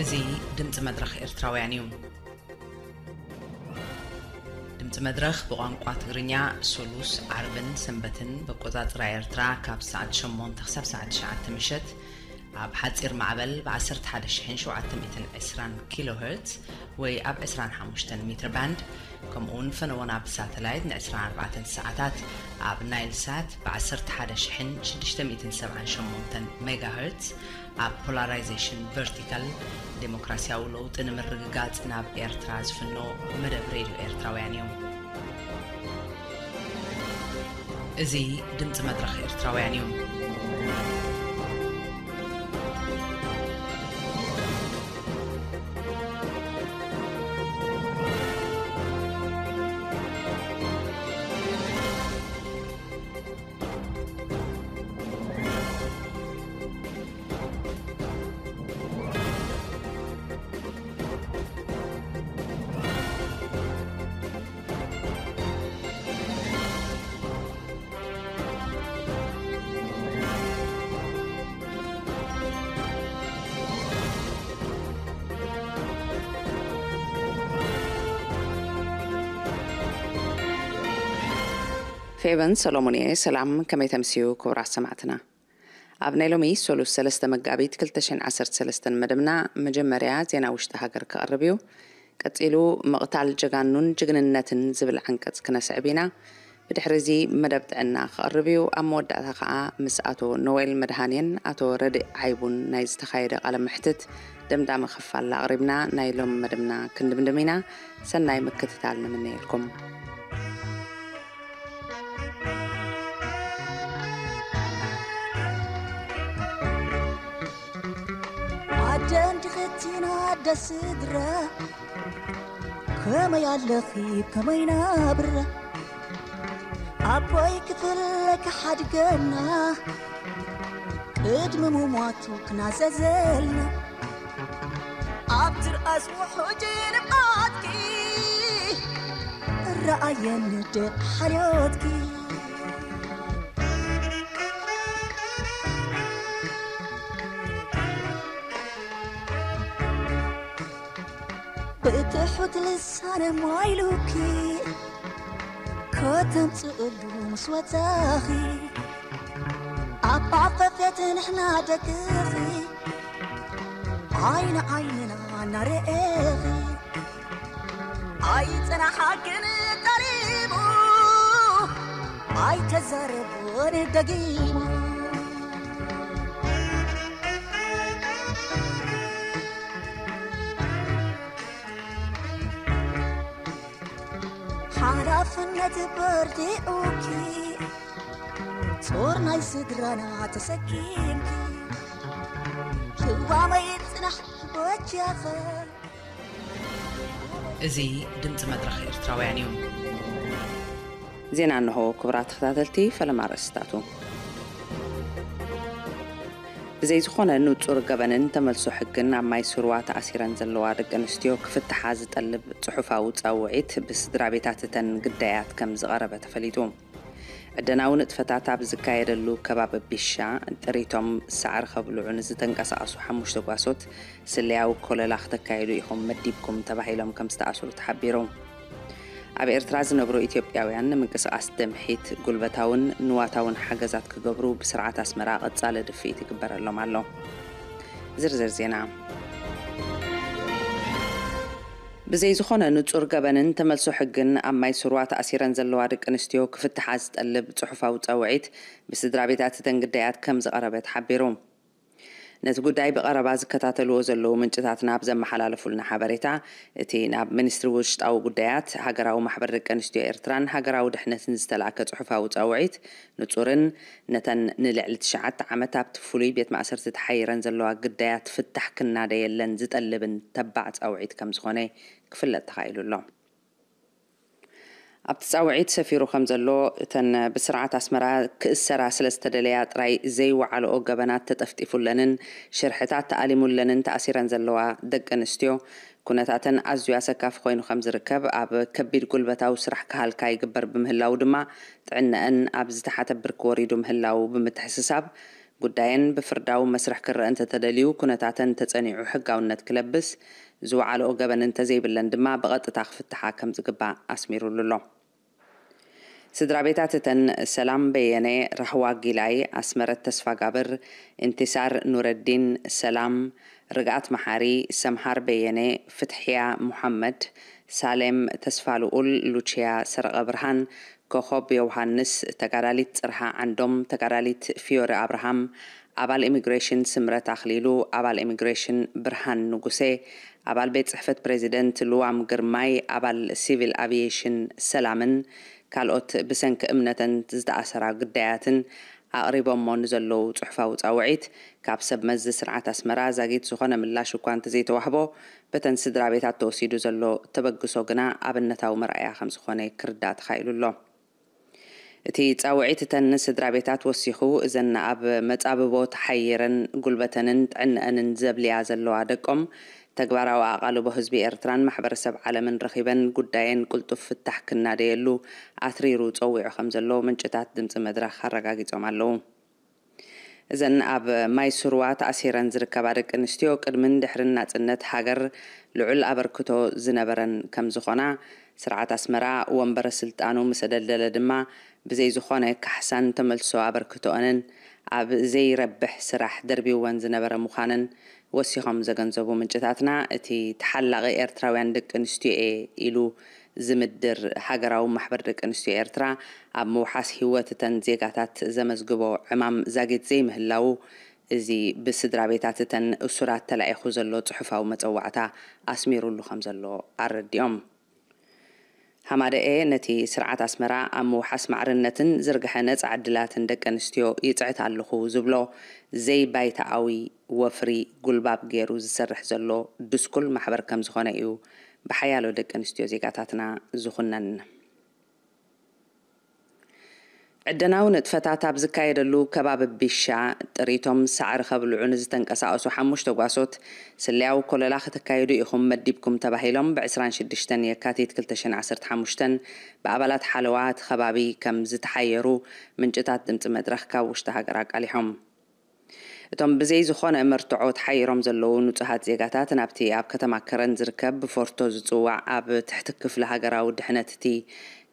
እዚ ድምፂ መድረኽ ኤርትራውያን እዩ። ድምፂ መድረኽ ብቋንቋ ትግርኛ ሶሉስ፣ ዓርብን ሰንበትን ብኣቆፃፅራ ኤርትራ ካብ ሰዓት ሸሞንተ ክሳብ ሰዓት ትሽዓተ ምሸት ኣብ ሓፂር ማዕበል ብ ዓሰርተ ሓደ ሺሕን ሸውዓተ ሚእትን ዕስራን ኪሎ ሄርትዝ ወይ ኣብ ዕስራን ሓሙሽተን ሜትር ባንድ፣ ከምኡ እውን ፈነወና ብሳተላይት ን ዕስራን ኣርባዕተን ሰዓታት ኣብ ናይል ሳት ብ ዓሰርተ ሓደ ሺሕን ሽዱሽተ ሚእትን ሰብዓን ሸሞንተን ሜጋ ሄርትዝ ኣብ ፖላራይዜሽን ቨርቲካል ዴሞክራሲያዊ ለውጢ ንምርግጋጽ ናብ ኤርትራ ዝፍኖ መደብ ሬድዮ ኤርትራውያን እዩ። እዚ ድምፂ መድረኽ ኤርትራውያን እዩ። ፌቨን ሰሎሞን እየ። ሰላም፣ ከመይ ተምስዩ ክቡራት ሰማዕትና? ኣብ ናይ ሎሚ ሶሉስ ሰለስተ መጋቢት ክልተ ሽሕን ዓሰርተ ሰለስተን መደብና መጀመርያ ዜና ውሽጢ ሃገር ክቐርብ እዩ። ቀጺሉ ምቕታል ጀጋኑን ጅግንነትን ዝብል ዓንቀጽ ክነስዕብ ኢና። ብድሕሪ እዚ መደብ ጥዕና ክቐርብ እዩ። ኣብ መወዳእታ ኸኣ ምስ ኣቶ ኖዌል መድሃኔን ኣቶ ረድእ ዓይቡን ናይ ዝተኻየደ ቃለ መሕትት ደምዳሚ ክፋል ኣቕሪብና ናይ ሎሚ መደብና ክንድምድም ኢና። ሰናይ ምክትታል ንምነየልኩም። ኣደን ድኽቲና ኣደ ስድራ፣ ከመይ ኣለኺ ከመይ ናብራ? ኣቦይ ክፍለካ ሓድገና፣ ቅድሚ ምሟቱ ክናዘዘልና። ኣብ ትርኣስ ውሑጅ ንብዓትኪ፣ ረኣየኒ ደቂ ሓልዮትኪ። ብትሑት ልሳነ ማይሉኪ፣ ከተምጽእሉ ምስ ወጻኺ። ኣብ ኣፈፌት ንሕና ደቅኺ፣ ዓይኒ ዓይንና እናረኤኺ። ኣይጸናሓክን ጠሊሙ፣ ኣይተዛረቦን ደጊሙ። ሓላፍነት በርቲዑኪ፣ ጾር ናይ ስድራና ተሰኪምኪ፣ ልዋመይ ጽናሕ በጃኸ። እዚ ድምፂ መድረኽ ኤርትራውያን እዩ። ዜና እንሆ። ክቡራት ተኸታተልቲ፣ ፈለማ ኣርእስታቱ። ብዘይ ዝኾነ ንጹር ገበንን ተመልሶ ሕግን ኣብ ማይ ስርዋ ተኣሲረን ዘለዋ ደቂ ኣንስትዮ ክፍትሓ ዝጠልብ ጽሑፋዊ ጻውዒት ብስድራ ቤታት እተን ግዳያት ከም ዝቐረበ ተፈሊጡ። ዕደናዊ ንጥፈታት ኣብ ዝካየደሉ ከባቢ ቢሻ ጥሪቶም ሳዕሪ ከብልዑ ንዝተንቀሳቐሱ ሓሙሽተ ጓሶት ስለያዊ ኮለላ ክተካይዱ ኢኹም መዲብኩም ተባሂሎም ከም ዝተኣስሩ ተሓቢሩ። ኣብ ኤርትራ ዝነብሩ ኢትዮጵያውያን ንምንቅስቓስ ደምሒት ጉልበታውን ንዋታውን ሓገዛት ክገብሩ ብስርዓት ኣስመራ ቀጻሊ ድፍኢት ይግበረሎም ኣሎ። ዝርዝር ዜና። ብዘይ ዝኾነ ንጹር ገበንን ተመልሶ ሕግን ኣብ ማይ ስርዋ ተኣሲረን ዘለዋ ደቂ ኣንስትዮ ክፍትሓ ዝጠልብ ጽሑፋዊ ጸውዒት ብስድራ ቤታት እተን ግዳያት ከም ዝቐረበ ተሓቢሩ። ነቲ ጉዳይ ብቐረባ ዝከታተልዎ ዘለዉ ምንጭታትና ኣብ ዘመሓላለፉልና ሓበሬታ፣ እቲ ናብ ሚኒስትሪ ውሽጣዊ ጉዳያት፣ ሃገራዊ ማሕበር ደቂ ኣንስትዮ ኤርትራን ሃገራዊ ድሕነትን ዝተላእከ ጽሑፋዊ ጻውዒት፣ ንጹርን ነተን ንልዕሊ ትሽዓተ ዓመት ኣብቲ ፍሉይ ቤት ማእሰርቲ ተሓይረን ዘለዋ ግዳያት ፍታሕ ክናደየለን ዝጠልብን ተባዕ ጻውዒት ከም ዝኾነ ክፍለጥ ተኻኢሉ ኣሎ። ኣብቲ ጻውዒት ሰፊሩ ከም ዘሎ፣ እተን ብስርዓት ኣስመራ ክእሰራ ስለ ዝተደለያ ጥራይ ዘይወዓልኦ ገበናት ተጠፍጢፉለንን ሽርሕታት ተኣሊሙለንን ተኣሲረን ዘለዋ ደቂ ኣንስትዮ፣ ኩነታተን ኣዝዩ ኣሰካፊ ኮይኑ ከም ዝርከብ፣ ኣብ ከቢድ ጉልበታዊ ስራሕ ክሃልካ ይግበር ብምህላዉ ድማ፣ ጥዕነአን ኣብ ዝተሓተ ብርኪ ወሪዱ ምህላዉ ብምትሕስሳብ፣ ጉዳየን ብፍርዳዊ መስርሕ ክረአ እንተተደልዩ፣ ኩነታተን ተጸኒዑ ሕጋውነት ክለብስ፣ ዝወዓልኦ ገበን እንተዘይብለን ድማ ብቐጥታ ክፍትሓ ከም ዝግባእ ኣስሚሩሉ ኣሎ። ስድራ ቤታት እተን ሰላም በየነ፣ ራህዋ ጊላይ፣ ኣስመረት ተስፋጋብር፣ ኢንቲሳር ኑረዲን፣ ሰላም፣ ርግኣት መሓሪ፣ ሰምሃር በየነ፣ ፍትሕያ ሙሓመድ፣ ሳሌም ተስፋልኡል፣ ሉቺያ ሰረቐ ብርሃን፣ ኮኾብ ዮውሃንስ፣ ተጋዳሊት ጽርሃ ዓንዶም፣ ተጋዳሊት ፊዮሪ ኣብርሃም፣ ኣባል ኢሚግሬሽን ስምረት ኣኽሊሉ፣ ኣባል ኢሚግሬሽን ብርሃን ንጉሴ፣ ኣባል ቤት ጽሕፈት ፕሬዚደንት ልዋም ግርማይ፣ ኣባል ሲቪል ኣቪዬሽን ሰላምን ካልኦት ብሰንኪ እምነተን ዝተኣሰራ ግዳያትን ኣቕሪቦሞ ንዘለዉ ጽሑፋዊ ጻውዒት፣ ካብ ሰብ መዚ ስርዓት ኣስመራ ዛጊት ዝኾነ ምላሽ እኳ እንተዘይተዋህቦ፣ በተን ስድራ ቤታት ተወሲዱ ዘሎ ተበግሶ ግና ኣብነታዊ መርኣያ ከም ዝኾነ ክርዳእ ተኻኢሉ ኣሎ። እቲ ጻውዒት እተን ስድራ ቤታት ወሲኹ፣ እዘን ኣብ መጻብቦ ተሓይረን ጉልበተንን ጥዕነአንን ዘብልያ ዘለዋ ደቆም፣ ተግባራዊ ኣቓልቦ ህዝቢ ኤርትራን ማሕበረሰብ ዓለምን ረኺበን ጉዳየን ቅልጡፍ ፍታሕ ክናደየሉ ኣትሪሩ ጸዊዑ ከም ዘሎ ምንጭታት ድምጺ መድረኽ ኣረጋጊጾም ኣለዉ። እዘን ኣብ ማይ ስሩዋ ተኣሲረን ዝርከባ ደቂ ኣንስትዮ፣ ቅድምን ድሕርን ናጽነት ሃገር ልዑል ኣበርክቶ ዝነበረን ከም ዝኾና፣ ስርዓት ኣስመራ ወንበረ ስልጣኑ ምስ ኣደልደለ ድማ፣ ብዘይ ዝኾነ ካሕሳን ተመልሶ ኣበርክቶአንን ኣብ ዘይረብሕ ስራሕ ደርቢወን ዝነበረ ምዃነን ወሲኾም ዘገንዘቡ ምንጭታትና፣ እቲ ተሓላቒ ኤርትራውያን ደቂ ኣንስትዮ እየ ኢሉ ዝምድር ሃገራዊ ማሕበር ደቂ ኣንስትዮ ኤርትራ፣ ኣብ ምውሓስ ህይወት እተን ዜጋታት ዘመዝግቦ ዕማም ዛጊት ዘይምህላዉ፣ እዚ ብስድራ ቤታት እተን እሱራት ተላኢኹ ዘሎ ጽሑፋዊ መጸዋዕታ ኣስሚሩሉ ከም ዘሎ ኣረዲኦም። ሃማደኤ ነቲ ስርዓት ኣስመራ ኣብ ምውሓስ ማዕርነትን ዝርግሐ ነጻ ዕድላትን ደቂ ኣንስትዮ ይጽዕት ኣለኹ ዝብሎ ዘይባይታኣዊ ወፍሪ ጉልባብ ገይሩ ዝሰርሕ ዘሎ ድስኩል ማሕበር ከም ዝኾነ እዩ ብሓያሎ ደቂ ኣንስትዮ ዜጋታትና ዝኹነን። ዕደናዊ ንጥፈታት ኣብ ዝካየደሉ ከባቢ ቢሻ ጥሪቶም ሳዕሪ ከብልዑ ንዝተንቀሳቐሱ ሓሙሽተ ጓሶት ስለያዊ ኮለላ ከተካይዱ ኢኹም መዲብኩም ተባሂሎም ብ ዕስራን ሽዱሽተን የካቲት ክልተ ሽሕን ዓሰርተ ሓሙሽተን ብኣባላት ሓለዋ እቲ ከባቢ ከም ዝተሓየሩ ምንጭታት ድምፂ መድረኽ ካብ ውሽጢ ሃገር ኣቃሊሖም። እቶም ብዘይ ዝኾነ መርትዖ ተሓይሮም ዘለዉ ንጹሃት ዜጋታት ናብቲ ኣብ ከተማ ከረን ዝርከብ ብፎርቶ ዝጽዋዕ ኣብ ትሕቲ ክፍሊ ሃገራዊ ድሕነት እቲ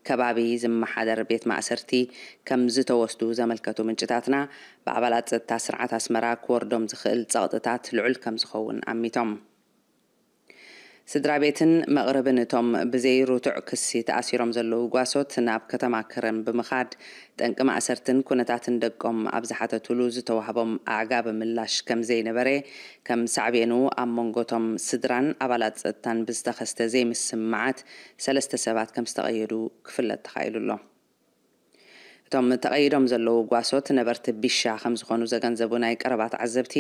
ከባቢ ዝመሓደር ቤት ማእሰርቲ ከም ዝተወስዱ ዘመልከቱ ምንጭታትና፣ ብኣባላት ጸጥታ ስርዓት ኣስመራ ክወርዶም ዝኽእል ጸቕጥታት ልዑል ከም ዝኸውን ኣሚቶም። ስድራ ቤትን መቕርብን እቶም ብዘይ ርቱዕ ክሲ ተኣሲሮም ዘለዉ ጓሶት ናብ ከተማ ከረን ብምኻድ ጠንቂ ማእሰርትን ኩነታትን ደቆም ኣብ ዝሓተቱሉ ዝተዋህቦም ኣዕጋቢ ምላሽ ከም ዘይነበረ፣ ከም ሳዕቤኑ ኣብ መንጎቶም ስድራን ኣባላት ጸጥታን ብዝተኸስተ ዘይምስምማዓት ሰለስተ ሰባት ከም ዝተቐየዱ ክፍለጥ ተኻኢሉ ኣሎ። እቶም ተቐይዶም ዘለዉ ጓሶት ነበርቲ ቢሻ ከም ዝኾኑ ዘገንዘቡ ናይ ቀረባ ተዓዘብቲ፣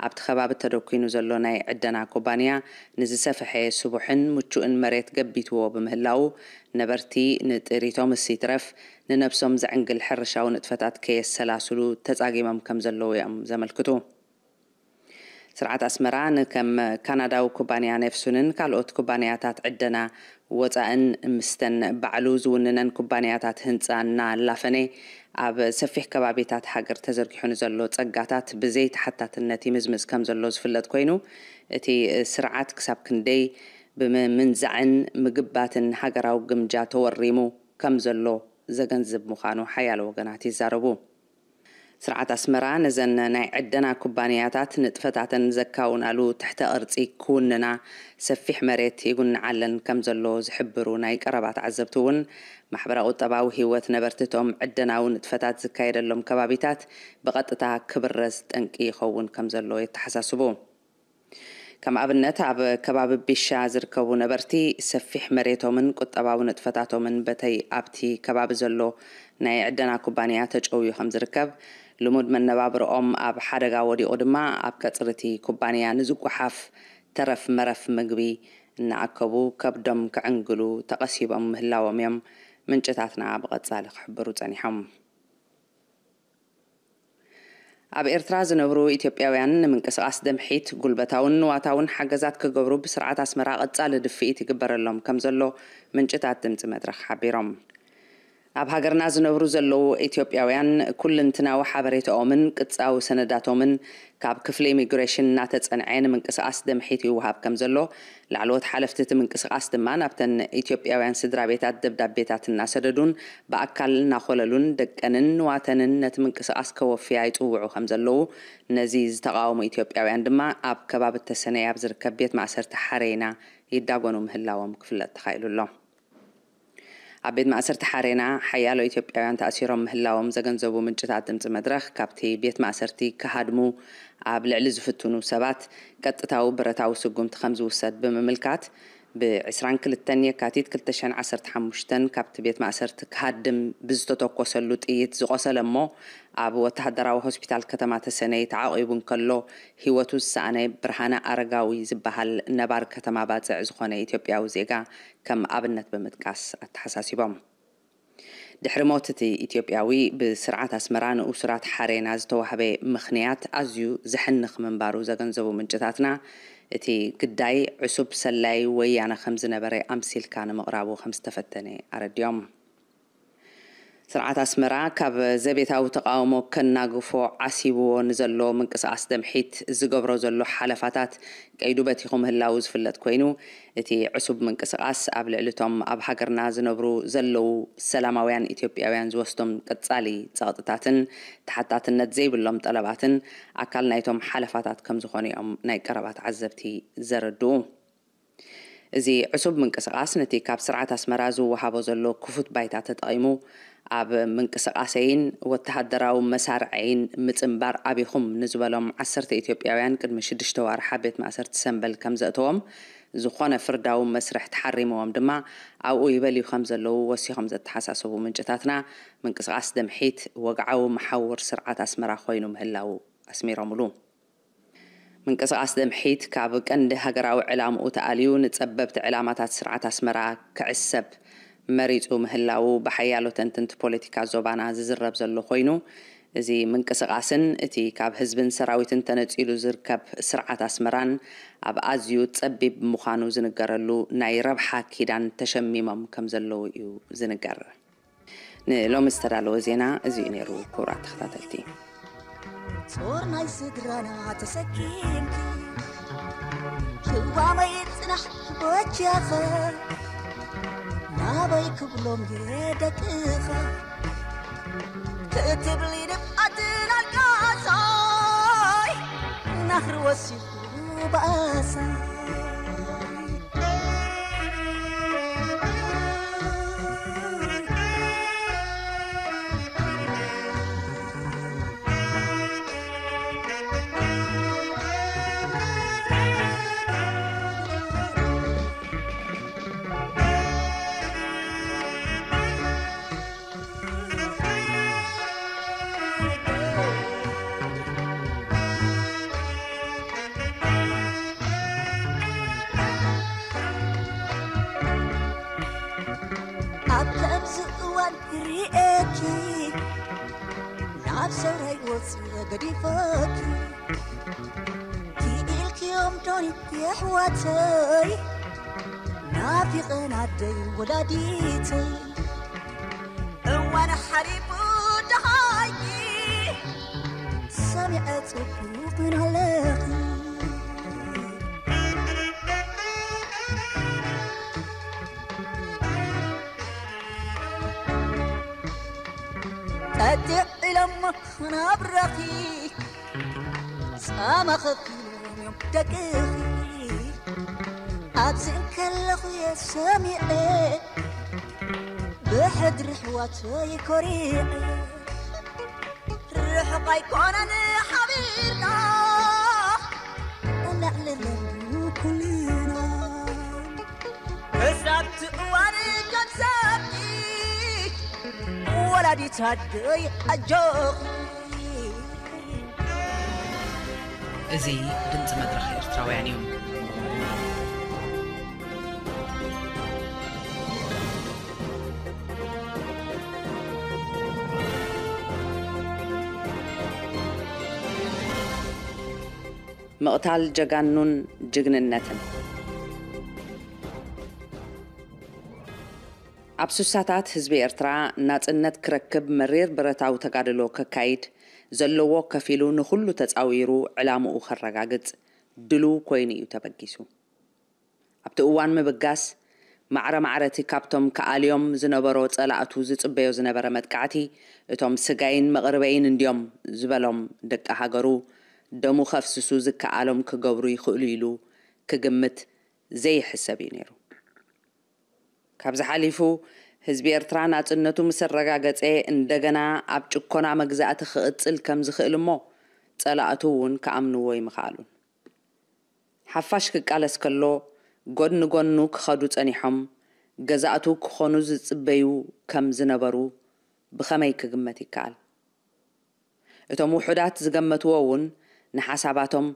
ኣብቲ ከባቢ ተደኲኑ ዘሎ ናይ ዕደና ኩባንያ ንዝሰፍሐ ስቡሕን ምቹእን መሬት ገቢትዎ ብምህላዉ፣ ነበርቲ ንጥሪቶም እሲ ይትረፍ ንነብሶም ዘዕንግል ሕርሻዊ ንጥፈታት ከየሰላስሉ ተጻጊሞም ከም ዘለዉ እዮም ዘመልክቱ። ስርዓት ኣስመራ ንከም ካናዳዊ ኩባንያ ኔፍሱንን ካልኦት ኩባንያታት ዕደና ወጻእን ምስተን ባዕሉ ዝውንነን ኩባንያታት ህንጻ እናላፈነ ኣብ ሰፊሕ ከባቢታት ሃገር ተዘርጊሑ ንዘሎ ጸጋታት ብዘይ ተሓታትነት ይምዝምዝ ከም ዘሎ ዝፍለጥ ኮይኑ፣ እቲ ስርዓት ክሳብ ክንደይ ብምምንዛዕን ምግባትን ሃገራዊ ግምጃ ተወሪሙ ከም ዘሎ ዘገንዝብ ምዃኑ ሓያሎ ወገናት ይዛረቡ። ስርዓት ኣስመራ ነዘን ናይ ዕደና ኩባንያታት ንጥፈታተን ዘካውናሉ ትሕተ ቅርጺ ክውንና ሰፊሕ መሬት ይጉንዓለን ከም ዘሎ ዝሕብሩ ናይ ቀረባ ተዓዘብቲ እውን፣ ማሕበረ ቁጠባዊ ህይወት ነበርቲ እቶም ዕደናዊ ንጥፈታት ዝካየደሎም ከባቢታት ብቐጥታ ክብረዝ ጠንቂ ይኸውን ከም ዘሎ የተሓሳስቡ። ከም ኣብነት፣ ኣብ ከባቢ ቢሻ ዝርከቡ ነበርቲ፣ ሰፊሕ መሬቶምን ቁጠባዊ ንጥፈታቶምን በተይ ኣብቲ ከባቢ ዘሎ ናይ ዕደና ኩባንያ ተጨውዩ ከም ዝርከብ፣ ልሙድ መነባብርኦም ኣብ ሓደጋ ወዲቑ ድማ፣ ኣብ ቀጽሪ እቲ ኩባንያ ንዝጓሓፍ ተረፍ መረፍ ምግቢ እናኣከቡ ከብዶም ከዕንግሉ ተቐሲቦም ምህላዎም እዮም ምንጭታትና ብቐጻሊ ክሕብሩ ጸኒሖም። ኣብ ኤርትራ ዝነብሩ ኢትዮጵያውያን ንምንቅስቓስ ደምሒት ጉልበታውን ንዋታውን ሓገዛት ክገብሩ ብስርዓት ኣስመራ ቀጻሊ ድፍኢት ይግበረሎም ከም ዘሎ ምንጭታት ድምጺ መድረኽ ሓቢሮም። ኣብ ሃገርና ዝነብሩ ዘለዉ ኢትዮጵያውያን ኩልንትናዊ ሓበሬታኦምን ቅጻዊ ሰነዳቶምን ካብ ክፍሊ ኢሚግሬሽን እናተጸንዐ ንምንቅስቓስ ደምሒት ይወሃብ ከም ዘሎ ላዕለዎት ሓለፍቲ እቲ ምንቅስቓስ ድማ ናብተን ኢትዮጵያውያን ስድራ ቤታት ደብዳቤታት እናሰደዱን ብኣካል እናኾለሉን ደቀንን ንዋተንን ነቲ ምንቅስቓስ ከወፍያ ይጽውዑ ከም ዘለዉ ነዚ ዝተቓወሙ ኢትዮጵያውያን ድማ ኣብ ከባቢ ተሰነይ ኣብ ዝርከብ ቤት ማእሰርቲ ሓሬና ይዳጎኑ ምህላዎም ክፍለጥ ተኻኢሉ ኣሎ። ኣብ ቤት ማእሰርቲ ሓሬና ሓያሎ ኢትዮጵያውያን ተኣሲሮም ምህላዎም ዘገንዘቡ ምንጭታት ድምፂ መድረኽ ካብቲ ቤት ማእሰርቲ ክሃድሙ ኣብ ልዕሊ ዝፍትኑ ሰባት ቀጥታዊ ብረታዊ ስጉምቲ ከም ዝውሰድ ብምምልካት ብ22 የካቲት ክልተ ሽሕን ዓሰርተ ሓሙሽተን ካብቲ ቤት ማእሰርቲ ክሃድም ብዝተተኮሰሉ ጥይት ዝቆሰለ እሞ ኣብ ወተሃደራዊ ሆስፒታል ከተማ ተሰነይ ተዓቒቡ እንከሎ ህይወቱ ዝሰኣነ ብርሃነ ኣረጋዊ ዝበሃል ነባር ከተማ ባጽዕ ዝኾነ ኢትዮጵያዊ ዜጋ ከም ኣብነት ብምጥቃስ ኣተሓሳሲቦም። ድሕሪ ሞት እቲ ኢትዮጵያዊ ብስርዓት ኣስመራ ንእሱራት ሓሬና ዝተዋህበ ምኽንያት ኣዝዩ ዘሕንኽ ምንባሩ ዘገንዘቡ ምንጭታትና እቲ ግዳይ ዕሱብ ሰላይ ወያነ ከም ዝነበረ ኣምሲልካ ንምቕራቡ ከም ዝተፈተነ ኣረዲኦም። ስርዓት ኣስመራ ካብ ዘቤታዊ ተቓውሞ ከናግፎ ዓሲብዎ ንዘሎ ምንቅስቓስ ደምሒት ዝገብሮ ዘሎ ሓለፋታት ቀይዱ በቲኹ ምህላዉ ዝፍለጥ ኮይኑ እቲ ዕሱብ ምንቅስቓስ ኣብ ልዕሊ እቶም ኣብ ሃገርና ዝነብሩ ዘለዉ ሰላማውያን ኢትዮጵያውያን ዝወስዶም ቀጻሊ ጸቕጥታትን ተሓታትነት ዘይብሎም ጠለባትን ኣካል ናይቶም ሓለፋታት ከም ዝኾኑ እዮም ናይ ቀረባ ተዓዘብቲ ዘረድኡ። እዚ ዕሱብ ምንቅስቓስ ነቲ ካብ ስርዓት ኣስመራ ዝወሃቦ ዘሎ ክፉት ባይታ ተጠቒሙ ኣብ ምንቅስቓሰይን ወተሃደራዊ መሳርዐይን ምጽንባር ኣቢኹም ንዝበሎም ዓሰርተ ኢትዮጵያውያን ቅድሚ ሽዱሽተ ዋርሓ ቤት ማእሰርቲ ሰምበል ከም ዘእተዎም ዝኾነ ፍርዳዊ መስርሕ ተሓሪምዎም ድማ ኣብኡ ይበልዩ ከም ዘለዉ ወሲኾም ዘተሓሳሰቡ ምንጭታትና ምንቅስቓስ ደምሒት ወግዓዊ መሓውር ስርዓት ኣስመራ ኮይኑ ምህላዉ ኣስሚሮምሉ። ምንቅስቓስ ደምሒት ካብ ቀንዲ ሃገራዊ ዕላምኡ ተኣልዩ ንጸበብቲ ዕላማታት ስርዓት ኣስመራ ክዕሰብ መሪጹ ምህላዉ ብሓያሎ ተንተንቲ ፖለቲካ ዞባና ዝዝረብ ዘሎ ኮይኑ እዚ ምንቅስቓስን እቲ ካብ ህዝብን ሰራዊትን ተነጺሉ ዝርከብ ስርዓት ኣስመራን ኣብ ኣዝዩ ጸቢብ ምዃኑ ዝንገረሉ ናይ ረብሓ ኪዳን ተሸሚሞም ከም ዘለዉ እዩ ዝንገር። ንሎሚ ዝተዳለወ ዜና እዚ እዩ ነይሩ። ክቡራት ተኸታተልቲ፣ ጾር ናይ ስድራና ተሰኪምኪ ክዋመይ ጽናሕ በጃኸ ናበይ ክብሎም እየ ደቅኻ ክትብሊ ንብኣትን ኣልቃሳይ ናኽሪ ወሲኹ ባእሳይ። ኣብ ከምዚ እዋን ርኤኪ ናብ ሰውራይ ወፂ ገዲፈኪ ክኢልክዮም ዶኒ የሕዋተይ ናፊቐን ኣደይ ወላዲተይ እዋን ሓሪፉ ደሃይኪ ሰሚዐ ጽቡቕን ኣለኺ ጠጢዕ ኢሎሞ ናብራኺ ጻማ ኸፊሎም እዮም ደቅኺ ኣብዚ እንከለኹ እየ ሰሚዐ ብሕድሪ ኣሕዋተይ ኮሪዐ ርሑቕ ኣይኮነን ሓቢርና ነዕልለሉ ኩልና ክሳብ ትእዋን ከም ሰብቲ ወላዲት ኣደይ ኣጆኺ። እዚ ድምፂ መድረኽ ኤርትራውያን እዩ። ምቕታል ጀጋኑን ጅግንነትን። ኣብ ስሳታት ህዝቢ ኤርትራ ናጽነት ክረክብ መሪር ብረታዊ ተጋድሎ ከካይድ፣ ዘለዎ ከፊሉ ንኹሉ ተጻዊሩ ዕላምኡ ከረጋግጽ ድሉው ኮይኑ እዩ ተበጊሱ። ኣብቲ እዋን ምብጋስ፣ ማዕረ ማዕረቲ ካብቶም ክኣልዮም ዝነበሮ ጸላእቱ ዝጽበዮ ዝነበረ መጥቃዕቲ፣ እቶም ስጋይን መቕርበይን እንድዮም ዝበሎም ደቂ ሃገሩ፣ ደሙ ከፍስሱ ዝከኣሎም ክገብሩ ይኽእሉ ኢሉ ክግምት ዘይሕሰብ እዩ ነይሩ። ካብዚ ሓሊፉ፣ ህዝቢ ኤርትራ ናጽነቱ ምስ ኣረጋገጸ፣ እንደገና ኣብ ጭኮና መግዛእቲ ክቕጽል ከም ዝኽእል እሞ፣ ጸላእቱ እውን ክኣምንዎ ይምኽኣሉን። ሓፋሽ ክቃለስ ከሎ፣ ጎድኒ ጎኑ ክኸዱ ጸኒሖም፣ ገዛእቱ ክኾኑ ዝጽበዩ ከም ዝነበሩ ብኸመይ ክግመት ይከኣል? እቶም ውሑዳት ዝገመትዎ እውን ንሓሳባቶም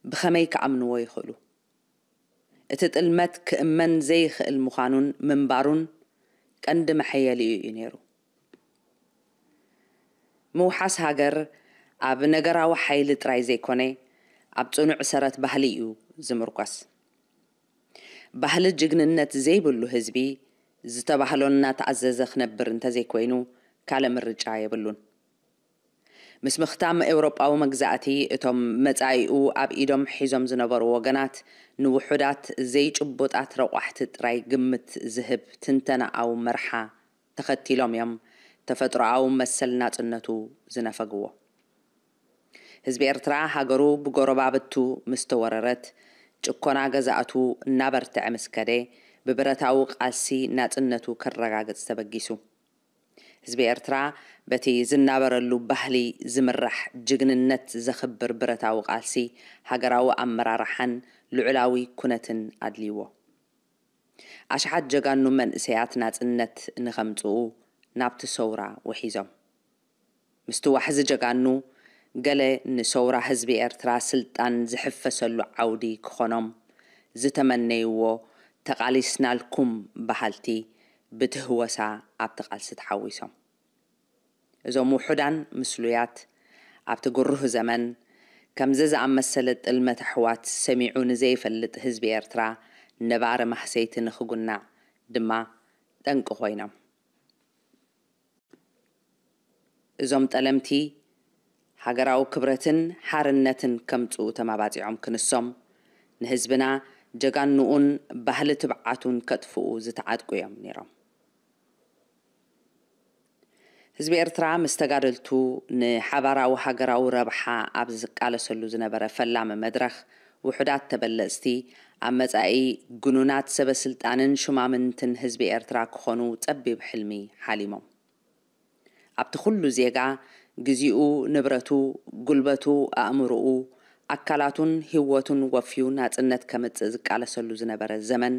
ብኸመይ ክኣምንዎ ይኽእሉ? እቲ ጥልመት ክእመን ዘይኽእል ምዃኑን ምንባሩን ቀንዲ መሐየሊኡ እዩ ነይሩ። ምውሓስ ሃገር ኣብ ነገራዊ ሓይሊ ጥራይ ዘይኮነ፣ ኣብ ጽኑዕ ሰረት ባህሊ እዩ ዝምርኮስ። ባህሊ ጅግንነት ዘይብሉ ህዝቢ፣ ዝተባህሎ እናተኣዘዘ ክነብር እንተዘይኮይኑ፣ ካልእ ምርጫ የብሉን። ምስ ምኽታም ኤውሮጳዊ መግዛእቲ፣ እቶም መጻኢኡ ኣብ ኢዶም ሒዞም ዝነበሩ ወገናት፣ ንውሑዳት ዘይጭቡጣት ረቋሕቲ ጥራይ ግምት ዝህብ ትንተናኣዊ መርሓ ተኸቲሎም እዮም ተፈጥሮኣዊ መሰል ናጽነቱ ዝነፈግዎ። ህዝቢ ኤርትራ ሃገሩ ብጎረባብቱ ምስ ተወረረት፣ ጭኮና ገዛእቱ እናበርትዐ ምስ ከደ፣ ብብረታዊ ቃልሲ ናጽነቱ ከረጋግጽ ተበጊሱ። ህዝቢ ኤርትራ በቲ ዝናበረሉ ባህሊ ዝምራሕ ጅግንነት ዘኽብር ብረታዊ ቃልሲ፣ ሃገራዊ ኣመራርሓን ልዑላዊ ኩነትን ኣድልይዎ። ኣሽሓት ጀጋኑ መንእሰያት ናጽነት ንኸምጽኡ ናብቲ ሰውራ ውሒዞም። ምስቲ ዋሕዚ ጀጋኑ፣ ገለ ንሰውራ ህዝቢ ኤርትራ ስልጣን ዝሕፈሰሉ ዓውዲ ክኾኖም ዝተመነይዎ ተቓሊስናልኩም በሃልቲ ብትህወሳ ኣብቲ ቃልሲ ተሓዊሶም። እዞም ውሑዳን ምስሉያት፣ ኣብቲ ግሩህ ዘመን፣ ከምዚ ዝኣመሰለ ጥልመት ኣሕዋት ሰሚዑ ንዘይፈልጥ ህዝቢ ኤርትራ ነባሪ ማህሰይቲ ንኽጉናዕ ድማ ጠንቂ ኮይኖም። እዞም ጠለምቲ፣ ሃገራዊ ክብረትን ሓርነትን ከምጽኡ ተማባጺዖም ክንሶም፣ ንህዝብና ጀጋንኡን ባህሊ ትብዓቱን ከጥፍኡ ዝተዓጥቁ እዮም ነይሮም። ህዝቢ ኤርትራ ምስ ተጋደልቱ ንሓባራዊ ሃገራዊ ረብሓ ኣብ ዝቃለሰሉ ዝነበረ ፈላሚ መድረኽ፣ ውሑዳት ተበለጽቲ ኣብ መጻኢ ግኑናት ሰበ ስልጣንን ሹማምንትን ህዝቢ ኤርትራ ክኾኑ ጸቢብ ሕልሚ ሓሊሞም። ኣብቲ ኩሉ ዜጋ፣ ግዜኡ፣ ንብረቱ፣ ጉልበቱ፣ ኣእምሮኡ፣ ኣካላቱን ህይወቱን ወፍዩ ናጽነት ከምጽእ ዝቃለሰሉ ዝነበረ ዘመን፣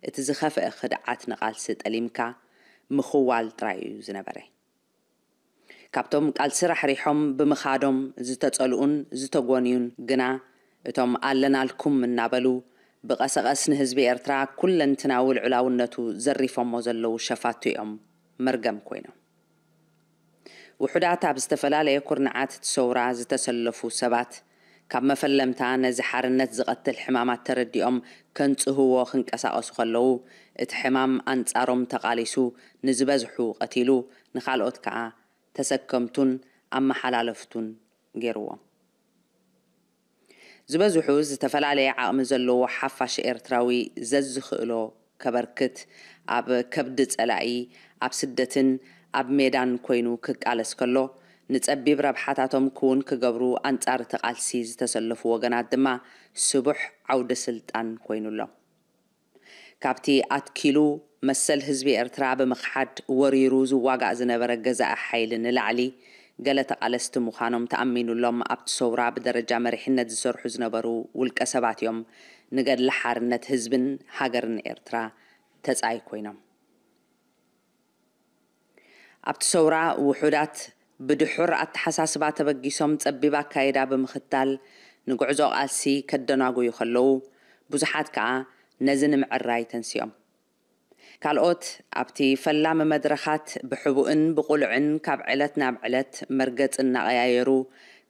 እቲ ዝኸፍአ ክድዓት ንቓልሲ ጠሊምካ ምኽዋል ጥራይ እዩ ዝነበረ። ካብቶም ቃልሲ ራሕሪሖም ብምኻዶም ዝተጸልኡን ዝተጎንዩን ግና፣ እቶም ኣለናልኩም እናበሉ ብቐሰቐስ ንህዝቢ ኤርትራ ኩለንትናዊ ልዑላውነቱ ዘሪፎሞ ዘለዉ ሸፋቱ እዮም መርገም ኮይኖም። ውሑዳት ኣብ ዝተፈላለየ ኩርናዓት እቲ ሰውራ ዝተሰለፉ ሰባት፣ ካብ መፈለምታ ነዚ ሓርነት ዝቐትል ሕማማት ተረዲኦም ከንጽህዎ ክንቀሳቐሱ ከለዉ፣ እቲ ሕማም ኣንጻሮም ተቓሊሱ ንዝበዝሑ ቀቲሉ፣ ንኻልኦት ከኣ ተሰከምቱን ኣመሓላለፍቱን ገይርዎም። ዝበዝሑ ዝተፈላለየ ዓቕሚ ዘለዎ ሓፋሽ ኤርትራዊ ዘዝኽእሎ ከበርክት፣ ኣብ ከብዲ ጸላኢ፣ ኣብ ስደትን ኣብ ሜዳን ኮይኑ ክቃለስ ከሎ፣ ንጸቢብ ረብሓታቶም ክውን ክገብሩ ኣንጻር እቲ ቃልሲ ዝተሰለፉ ወገናት ድማ ስቡሕ ዓውደ ስልጣን ኮይኑሎም። ካብቲ ኣትኪሉ መሰል ህዝቢ ኤርትራ ብምኽሓድ ወሪሩ ዝዋጋእ ዝነበረ ገዛኢ ሓይሊ ንላዕሊ፣ ገለ ተቓለስቲ ምዃኖም ተኣሚኑሎም ኣብቲ ሰውራ ብደረጃ መሪሕነት ዝሰርሑ ዝነበሩ ውልቀ ሰባት እዮም ንገድሊ ሓርነት ህዝብን ሃገርን ኤርትራ ተጻይ ኮይኖም። ኣብቲ ሰውራ ውሑዳት ብድሑር ኣተሓሳስባ ተበጊሶም ጸቢብ ኣካይዳ ብምኽታል ንጉዕዞ ቃልሲ ከደናጉዩ ከለዉ፣ ብዙሓት ከኣ ነዚ ንምዕራይ ተንሲኦም። ካልኦት ኣብቲ ፈላሚ መድረኻት ብሕቡእን ብቑልዕን ካብ ዕለት ናብ ዕለት መርገጽ እናቐያየሩ፣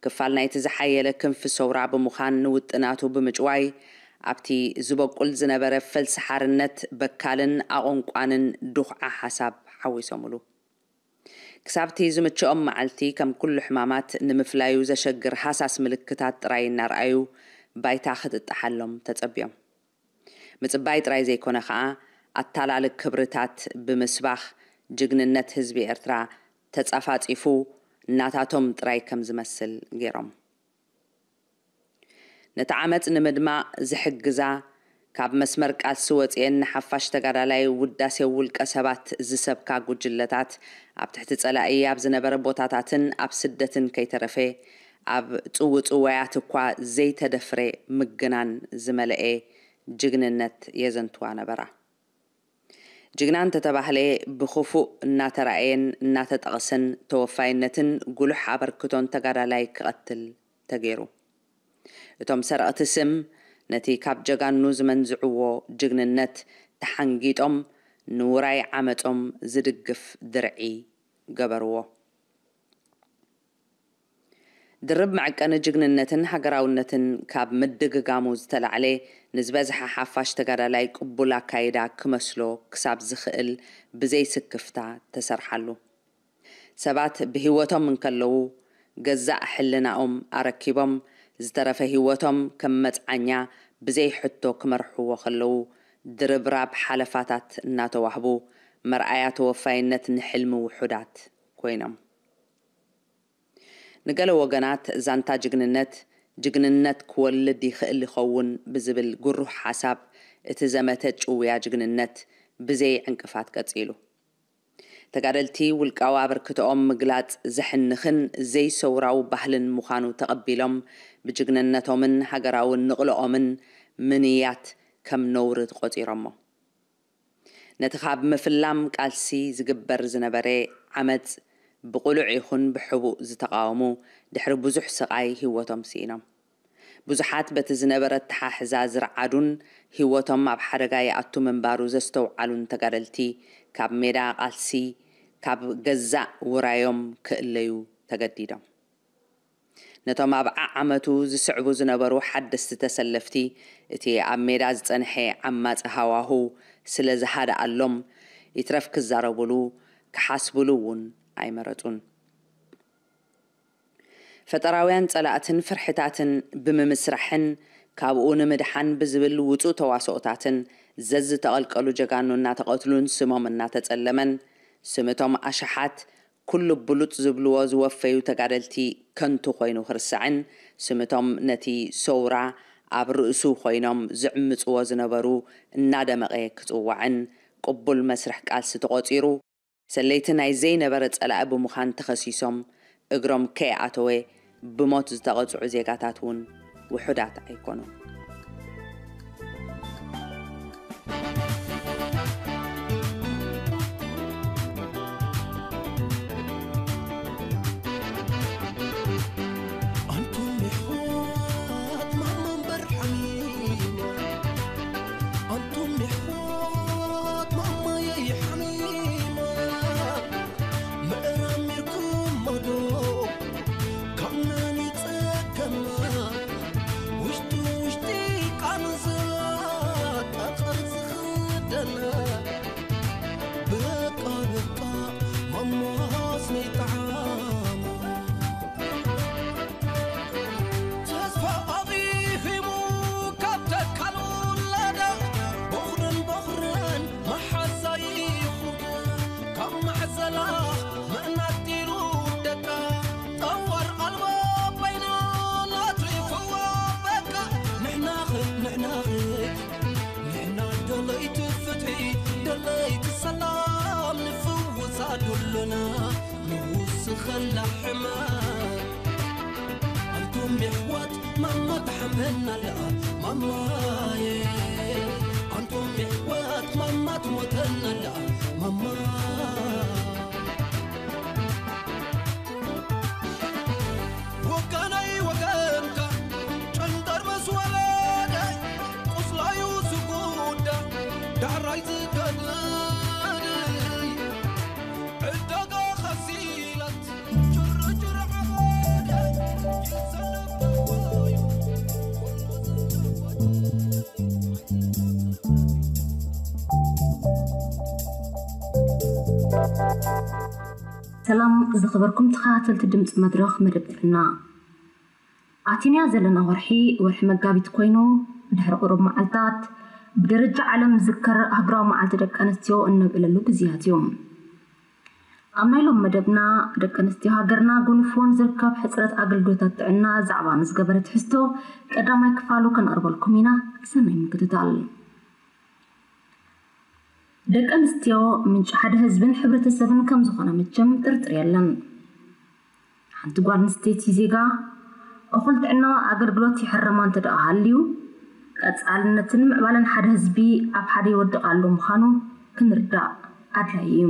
ክፋል ናይቲ ዝሓየለ ክንፊ ሰውራ ብምዃን ንውጥናቱ ብምጭዋይ፣ ኣብቲ ዝበቁል ዝነበረ ፈልሲ ሓርነት በካልን ኣቖንቋንን ዱኽዓ ሓሳብ ዓዊሶምሉ። ክሳብቲ ዝምችኦም መዓልቲ ከም ኩሉ ሕማማት ንምፍላዩ ዘሸግር ሃሳስ ምልክታት ጥራይ እናረኣዩ ባይታ ክትጣሓሎም ተጸብዮም። ምጽባይ ጥራይ ዘይኮነ ከኣ ኣታላሊ ክብርታት ብምስባኽ ጅግንነት ህዝቢ ኤርትራ ተጻፋጺፉ እናታቶም ጥራይ ከም ዝመስል ገይሮም። ነቲ ዓመጽ ንምድማቕ ዝሕግዛ ካብ መስመር ቃልሲ ወጺኤን ንሓፋሽ ተጋዳላይ ውዳሴ ውልቀ ሰባት ዝሰብካ ጉጅለታት ኣብ ትሕቲ ጸላኢ ኣብ ዝነበረ ቦታታትን ኣብ ስደትን ከይተረፈ ኣብ ጽውጽዋያት እኳ ዘይተደፍረ ምግናን ዝመልአ ጅግንነት የዘንትዋ ነበራ። ጅግና እንተተባህለ ብኽፉእ እናተራእየን እናተጠቕሰን ተወፋይነትን ጉሉሕ ኣበርክቶን ተጋዳላይ ክቐትል ተገይሩ። እቶም ሰረቕቲ ስም ነቲ ካብ ጀጋኑ ዝመንዝዕዎ ጅግንነት ተሓንጊጦም ንውራይ ዓመጾም ዝድግፍ ድርዒ ገበርዎ። ድርብ መዐቀኒ ጅግንነትን ሃገራውነትን ካብ ምድግጋሙ ዝተላዕለ ንዝበዝሐ ሓፋሽ ተጋዳላይ ቅቡል ኣካይዳ ክመስሎ ክሳብ ዝኽእል ብዘይ ስክፍታ ተሰርሓሉ። ሰባት ብህይወቶም እንከለዉ ገዛእ ሕልናኦም ኣረኪቦም ዝተረፈ ህይወቶም ከም መጽዓኛ ብዘይ ሕቶ ክመርሕዎ ከለዉ ድርብራብ ሓለፋታት እናተዋህቡ መርኣያ ተወፋይነት ንሕልሚ ውሑዳት ኮይኖም። ንገለ ወገናት ዛንታ ጅግንነት ጅግንነት ክወልድ ይኽእል ይኸውን ብዝብል ግሩህ ሓሳብ እቲ ዘመተ ጭውያ ጅግንነት ብዘይ ዕንቅፋት ቀጺሉ። ተጋደልቲ ውልቃዊ ኣበርክቶኦም ምግላጽ ዘሕንኽን ዘይሰውራዊ ባህልን ምዃኑ ተቐቢሎም ብጅግንነቶምን ሃገራዊ ንቕልኦምን ምንያት ከም ነውሪ ቆጺሮሞ። ነቲ ካብ ምፍላም ቃልሲ ዝግበር ዝነበረ ዓመጽ ብቕሉዕ ይኹን ብሕቡእ ዝተቓወሙ ድሕሪ ብዙሕ ስቓይ ህይወቶም ስኢኖም። ብዙሓት በቲ ዝነበረ ኣተሓሕዛ ዝረዓዱን ህይወቶም ኣብ ሓደጋ ይኣቱ ምንባሩ ዘስተውዓሉን ተጋደልቲ ካብ ሜዳ ቃልሲ ካብ ገዛእ ውራዮም ክእለዩ ተገዲዶም። ነቶም ኣብ ዓዓመቱ ዝስዕቡ ዝነበሩ ሓደስቲ ተሰለፍቲ እቲ ኣብ ሜዳ ዝጸንሐ ዓማጺ ሃዋሁ ስለ ዝሃደኣሎም ይትረፍ ክዛረቡሉ ክሓስቡሉ እውን ኣይመረጹን። ፈጠራውያን ጸላእትን ፍርሕታትን ብምምስራሕን ካብኡ ንምድሓን ብዝብል ውጹእ ተዋስኦታትን ዘዝተቐልቀሉ ጀጋኑ እናተቐትሉን ስሞም እናተጸለመን ስምቶም ኣሽሓት ኩሉ ብሉጽ ዝብልዎ ዝወፈዩ ተጋደልቲ ከንቱ ኮይኑ ክርስዕን ስምቶም ነቲ ሰውራ ኣብ ርእሱ ኮይኖም ዝዕምጽዎ ዝነበሩ እናደመቐ ክጽዋዕን ቅቡል መስርሕ ቃልሲ ተቖጺሩ ሰለይቲ ናይ ዘይነበረ ጸላኢ ብምዃን ተኸሲሶም እግሮም ከይኣተወ ብሞት ዝተቐጽዑ ዜጋታት እውን ውሑዳት ኣይኮኑን። ሰላም ዝኸበርኩም ተኸታተልቲ ድምፂ መድረኽ መደብ ጥዕና። ኣቲንያ ዘለና ወርሒ፣ ወርሒ መጋቢት ኮይኑ፣ ድሕሪ ቁሩብ መዓልታት ብደረጃ ዓለም ዝዝከር ኣህጉራዊ መዓልቲ ደቂ ኣንስትዮ እነብዕለሉ ግዜያት እዩ። ኣብ ናይ ሎም መደብና፣ ደቂ ኣንስትዮ ሃገርና ጎኒፍዎን ዝርከብ ሕፅረት ኣገልግሎታት ጥዕና ዛዕባ ንዝገበረ ትሕዝቶ ቀዳማይ ክፋሉ ከነቕርበልኩም ኢና። ሰናይ ምክትታል። ደቂ ኣንስትዮ ምንጪ ሓደ ህዝብን ሕብረተሰብን ከም ዝኾነ መቸም ጥርጥር የለን። ሓንቲ ጓል ኣንስተይቲ ዜጋ እኹል ጥዕናዊ ኣገልግሎት ይሕረማ እንተ ደኣ ሃልዩ፣ ቀጻልነትን ምዕባለን ሓደ ህዝቢ ኣብ ሓደ ይወድቕ ኣሎ ምዃኑ ክንርዳእ ኣድላዪ እዩ።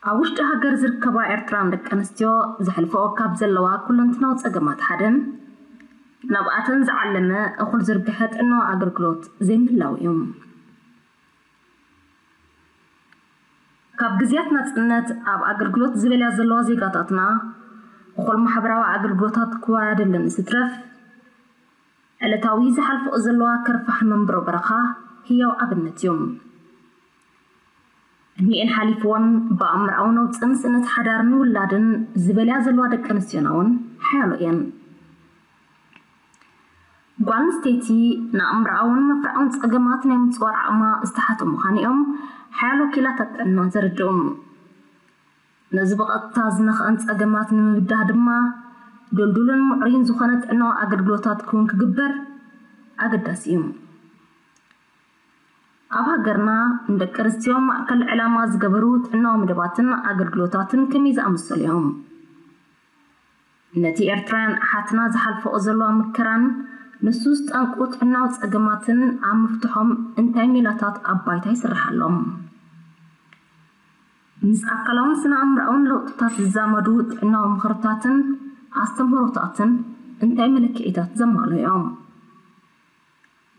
ኣብ ውሽጢ ሃገር ዝርከባ ኤርትራን ደቂ ኣንስትዮ ዘሕልፈኦ ካብ ዘለዋ ኩለንትናዊ ጸገማት ሓደ፣ ናብኣተን ዝዓለመ እኹል ዝርግሐ ጥዕናዊ ኣገልግሎት ዘይምህላው እዩ። ካብ ግዜያት ናጽነት ኣብ ኣገልግሎት ዝበልያ ዘለዋ ዜጋታትና፣ እኹል ማሕበራዊ ኣገልግሎታት ክወዳደለን ዝትረፍ፣ ዕለታዊ ዝሓልፍኦ ዘለዋ ከርፋሕ መንብሮ በረኻ ህያው ኣብነት እዮም። ዕድሚኤን ሓሊፍዎን ብኣእምሮኣዊ ነውጽን ስእነት ሓዳርን ውላድን ዝበልያ ዘለዋ ደቂ ኣንስትዮና እውን ሓያሎ እየን። ጓል ኣንስተይቲ ንኣእምሮኣውን መፍርዓውን ጸገማት ናይ ምጽዋር ዓቕማ ዝተሓቱ ምዃኑ እዮም ሓያሎ ክኢላታት ጥዕና ዘረድኡ። ነዚ ብቐጥታ ዝነኽአን ጸገማት ንምብዳህ ድማ፣ ድልዱልን ምዕሩይን ዝኾነ ጥዕናዊ ኣገልግሎታት ክውን ክግበር ኣገዳሲ እዩ። ኣብ ሃገርና ንደቂ ኣንስትዮ ማእከል ዕላማ ዝገበሩ ጥዕናዊ መደባትን ኣገልግሎታትን ከመይ ዝኣመሰሉ እዮም? ነቲ ኤርትራውያን ኣሓትና ዝሓልፈኦ ዘለዋ መከራን ንሱ ዝጠንቁ ጥዕናዊ ጸገማትን ኣብ ምፍትሖም እንታይ ሜላታት ኣብ ባይታ ይስርሓሎም? ምስ ኣካላውን ስነ ኣእምሮኣውን ለውጥታት ዝዛመዱ ጥዕናዊ ምኽርታትን ኣስተምህሮታትን እንታይ መለክዒታት ዘማልኡ እዮም?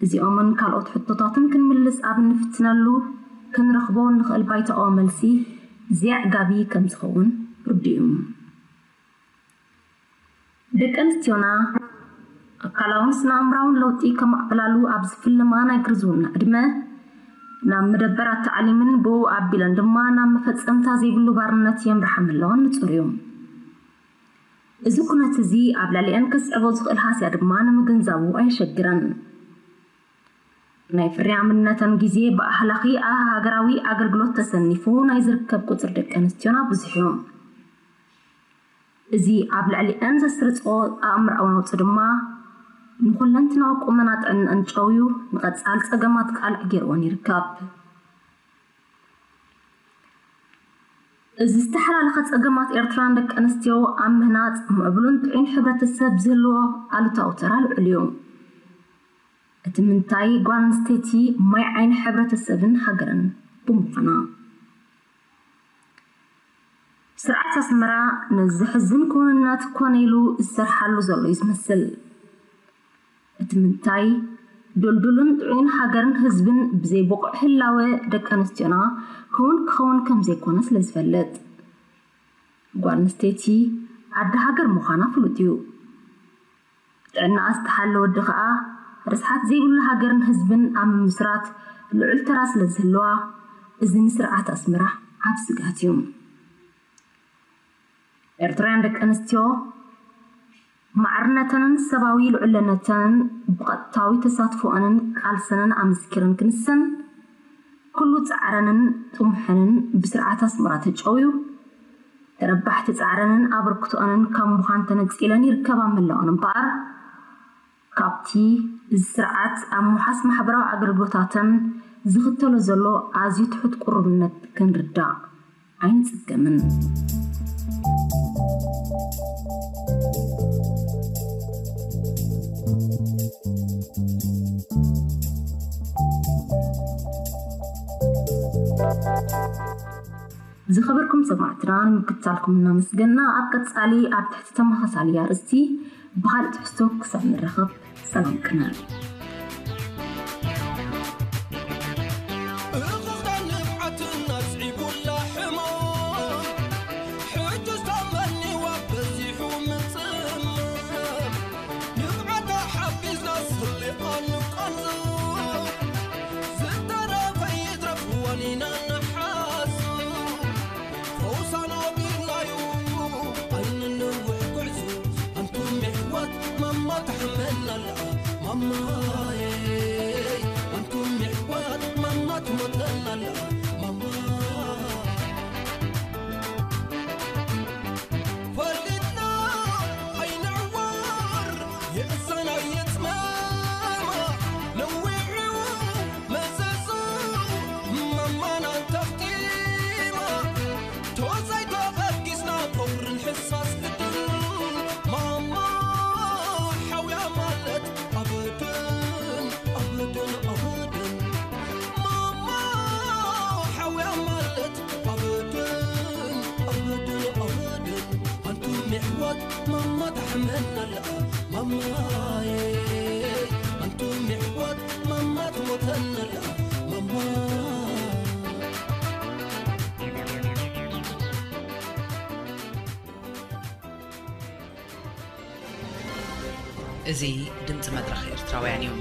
እዚኦምን ካልኦት ሕቶታትን ክንምልስ ኣብ እንፍትነሉ፣ ክንረኽቦ እንኽእል ባይታኦ መልሲ ዘየዕጋቢ ከም ዝኸውን ርዱእ እዩ። ደቂ ኣንስትዮና ኣካላውን ስነ ኣእምራውን ለውጢ ከማዕበላሉ ኣብ ዝፍልማ ናይ ግርዝውና ዕድመ፣ ናብ መደበራት ታዕሊምን ብኡ ኣቢለን ድማ ናብ መፈጸምታ ዘይብሉ ባርነት የምርሓ ምህላወን ንጹር እዩ። እዚ ኩነት እዚ ኣብ ልዕሊአን ከስዕቦ ዝኽእል ሃስያ ድማ ንምግንዛቡ ኣየሸግረን። ናይ ፍርያምነተን ግዜ ብኣህላኺ ሃገራዊ ኣገልግሎት ተሰኒፉ ናይ ዝርከብ ቁጽሪ ደቂ ኣንስትዮና ብዙሕ እዩ። እዚ ኣብ ልዕሊአን ዘስርጾ ኣእምሮኣዊ ነውጺ ድማ ንኹለንትናዊ ቁመና ጥዕናን ጨውዩ ንቐጻሊ ጸገማት ቃልዕ ገይርወን ይርከብ። እዚ ዝተሓላለኸ ጸገማት ኤርትራን ደቂ ኣንስትዮ ኣብ ምህናጽ ምዕቡልን ጥዑይን ሕብረተሰብ ዝህልዎ ኣሉታዊ ተራ ልዑል እዩ። እቲ ምንታይ ጓል ኣንስተይቲ ማይ ዓይኒ ሕብረተሰብን ሃገርን ብምዃና። ስርዓት ኣስመራ ነዚ ዘሕዝን ክውንነት ኮነ ኢሉ ዝሰርሓሉ ዘሎ እዩ ዝመስል። እቲ ምንታይ ድልዱልን ጥዑይን ሃገርን ህዝብን ብዘይ ብቑዕ ህላወ ደቂ ኣንስትዮና ክውን ክኸውን ከም ዘይኮነ ስለ ዝፈልጥ። ጓል ኣንስተይቲ ኣደ ሃገር ምዃና ፍሉጥ እዩ። ጥዕናኣ ዝተሓለ ወዲ ኸኣ ርስሓት ዘይብሉ ሃገርን ህዝብን ኣብ ምምስራት ልዑል ተራ ስለ ዝህልዋ፣ እዚ ንስርዓት ኣስመራ ዓቢ ስግኣት እዩ። ኤርትራውያን ደቂ ኣንስትዮ ማዕርነተንን ሰብኣዊ ልዑልነተንን ብቐጥታዊ ተሳትፎኣንን ቃልሰንን ኣመስኪረን ክንሰን፣ ኩሉ ጻዕረንን ጥሙሐንን ብስርዓት ኣስመራ ተጨውዩ፣ ተረባሕቲ ጻዕረንን ኣበርክቶኣንን ካብ ምዃን ተነጺለን ይርከባ ምህላወን እምበኣር፣ ካብቲ እዚ ስርዓት ኣብ ምውሓስ ማሕበራዊ ኣገልግሎታተን ዝኽተሎ ዘሎ ኣዝዩ ትሑት ቁሩብነት ክንርዳእ ኣይንጽገምን። ዝኸበርኩም ሰማዕትና ንምክትታልኩም እናመስገና፣ ኣብ ቀጻሊ ኣብ ትሕቲ ተመሳሳሊ ኣርእስቲ ብኻልእ ትሕዝቶ ክሳብ ንራኸብ ሰላም ቅነ። ማማዬ፣ ኣንቱም የሕዋት፣ ማማ ትሞተና ኣላ፣ ማማ። ፈሊጥና ኣይንዕወር፣ የእዛና የጽመማ፣ ነዊዑ መዘዙ፣ ማማና ተኽቲማ። ቶዛይ ተቐዲስና ቀብርን ሕሳስ ግድን። ማማ ሓውያ ማለት ኣበድን፣ ኣበድን፣ ኣበድን። ማማ ሓውያ ማለት ኣበድን፣ ኣበድን፣ ኣበድን። ኣንቱም የሕዋት ማማ ተሕመናላ ማማዬ። ኣንቱም የሕዋት ማማ ትሞተናላ ማማ። እዚ ድምፂ መድረኽ ኤርትራውያን እዩ።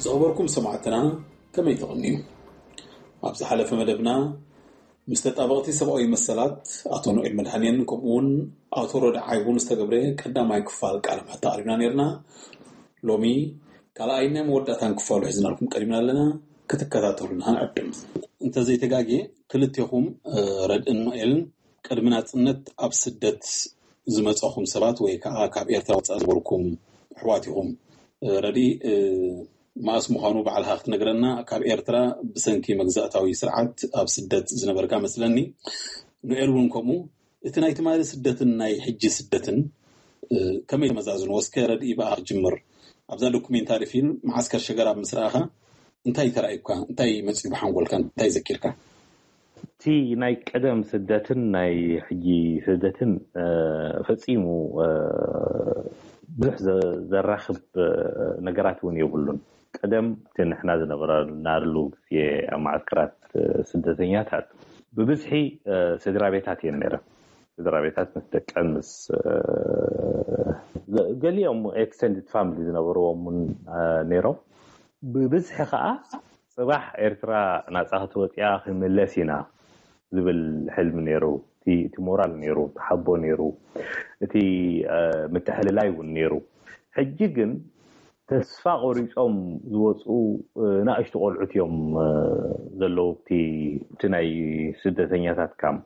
ዝኸበርኩም ሰማዕትና፣ ከመይ ትቕንዩ? ኣብ ዝሓለፈ መደብና ምስ ተጣበቕቲ ሰብኣዊ መሰላት ኣቶ ኖኤል መድሃኔን ከምኡ እውን ኣቶ ረዳ ዓይቡን ዝተገብረ ቀዳማይ ክፋል ቃለ መሕትት ኣቕሪብና ነርና። ሎሚ ካልኣይን ናይ መወዳእታን ክፋሉ ሒዝናልኩም ቀሪብና ኣለና። ክትከታተሉና ንዕድም። እንተዘይተጋግየ ክልቴኹም፣ እ፣ ረድእን ኖኤልን ቅድሚ ናጽነት ኣብ ስደት ዝመጻኹም ሰባት ወይ ከኣ ካብ ኤርትራ ወጻኢ ዝበርኩም ኣሕዋት ኢኹም። እ፣ ረድኢ፣ እ፣ መኣስ ምዃኑ ባዕልኻ ክትነግረና፣ ካብ ኤርትራ ብሰንኪ መግዛእታዊ ስርዓት ኣብ ስደት ዝነበርካ መስለኒ። ኖኤል እውን ከምኡ። እቲ ናይ ትማሊ ስደትን ናይ ሕጂ ስደትን፣ እ፣ ከመይ ተመዛዝንዎ? እስከ ረድኢ ብኣኻ ክጅምር። ኣብዛ ዶኩሜንታሪ ፊልም መዓስከር ሸገራብ ምስ ረኣኻ እንታይ ተራእዩካ? እንታይ መጺኡ ብሓንጎልካ? እንታይ ዘኪርካ? እቲ ናይ ቀደም ስደትን ናይ ሕጂ ስደትን፣ እ፣ ፈጺሙ፣ እ፣ ብዙሕ ዘ-፣ ዘራኽብ፣ እ፣ ነገራት እውን የብሉን። ቀደም እቲ ንሕና ዝነበርናሉ ግዜ ኣብ መዓስከራት፣ እ፣ ስደተኛታት ብብዝሒ፣ እ፣ ስድራ ቤታት እየን ነይረን። ስድራ ቤታት ምስ ደቀን ምስ፣ እ፣ ገ-፣ ገሊኦም ኤክስቴንድድ ፋሚሊ ዝነበርዎም እውን፣ እ፣ ነይሮም። ብብዝሒ ከኣ ጽባሕ ኤርትራ ናጻ ክትወጽኣ ክንምለስ ኢና ዝብል ሕልሚ ነይሩ። እቲ፣ እቲ ሞራል ነይሩ፣ እቲ ሓቦ ነይሩ፣ እቲ፣ እ፣ ምትሕልላይ እውን ነይሩ። ሕጂ ግን ተስፋ ቆሪጾም ዝወጹ፣ እ፣ ንኣሽቱ ቆልዑት እዮም፣ እ፣ ዘለዉ ኣብቲ፣ ኣብቲ ናይ ስደተኛታት ካምፕ።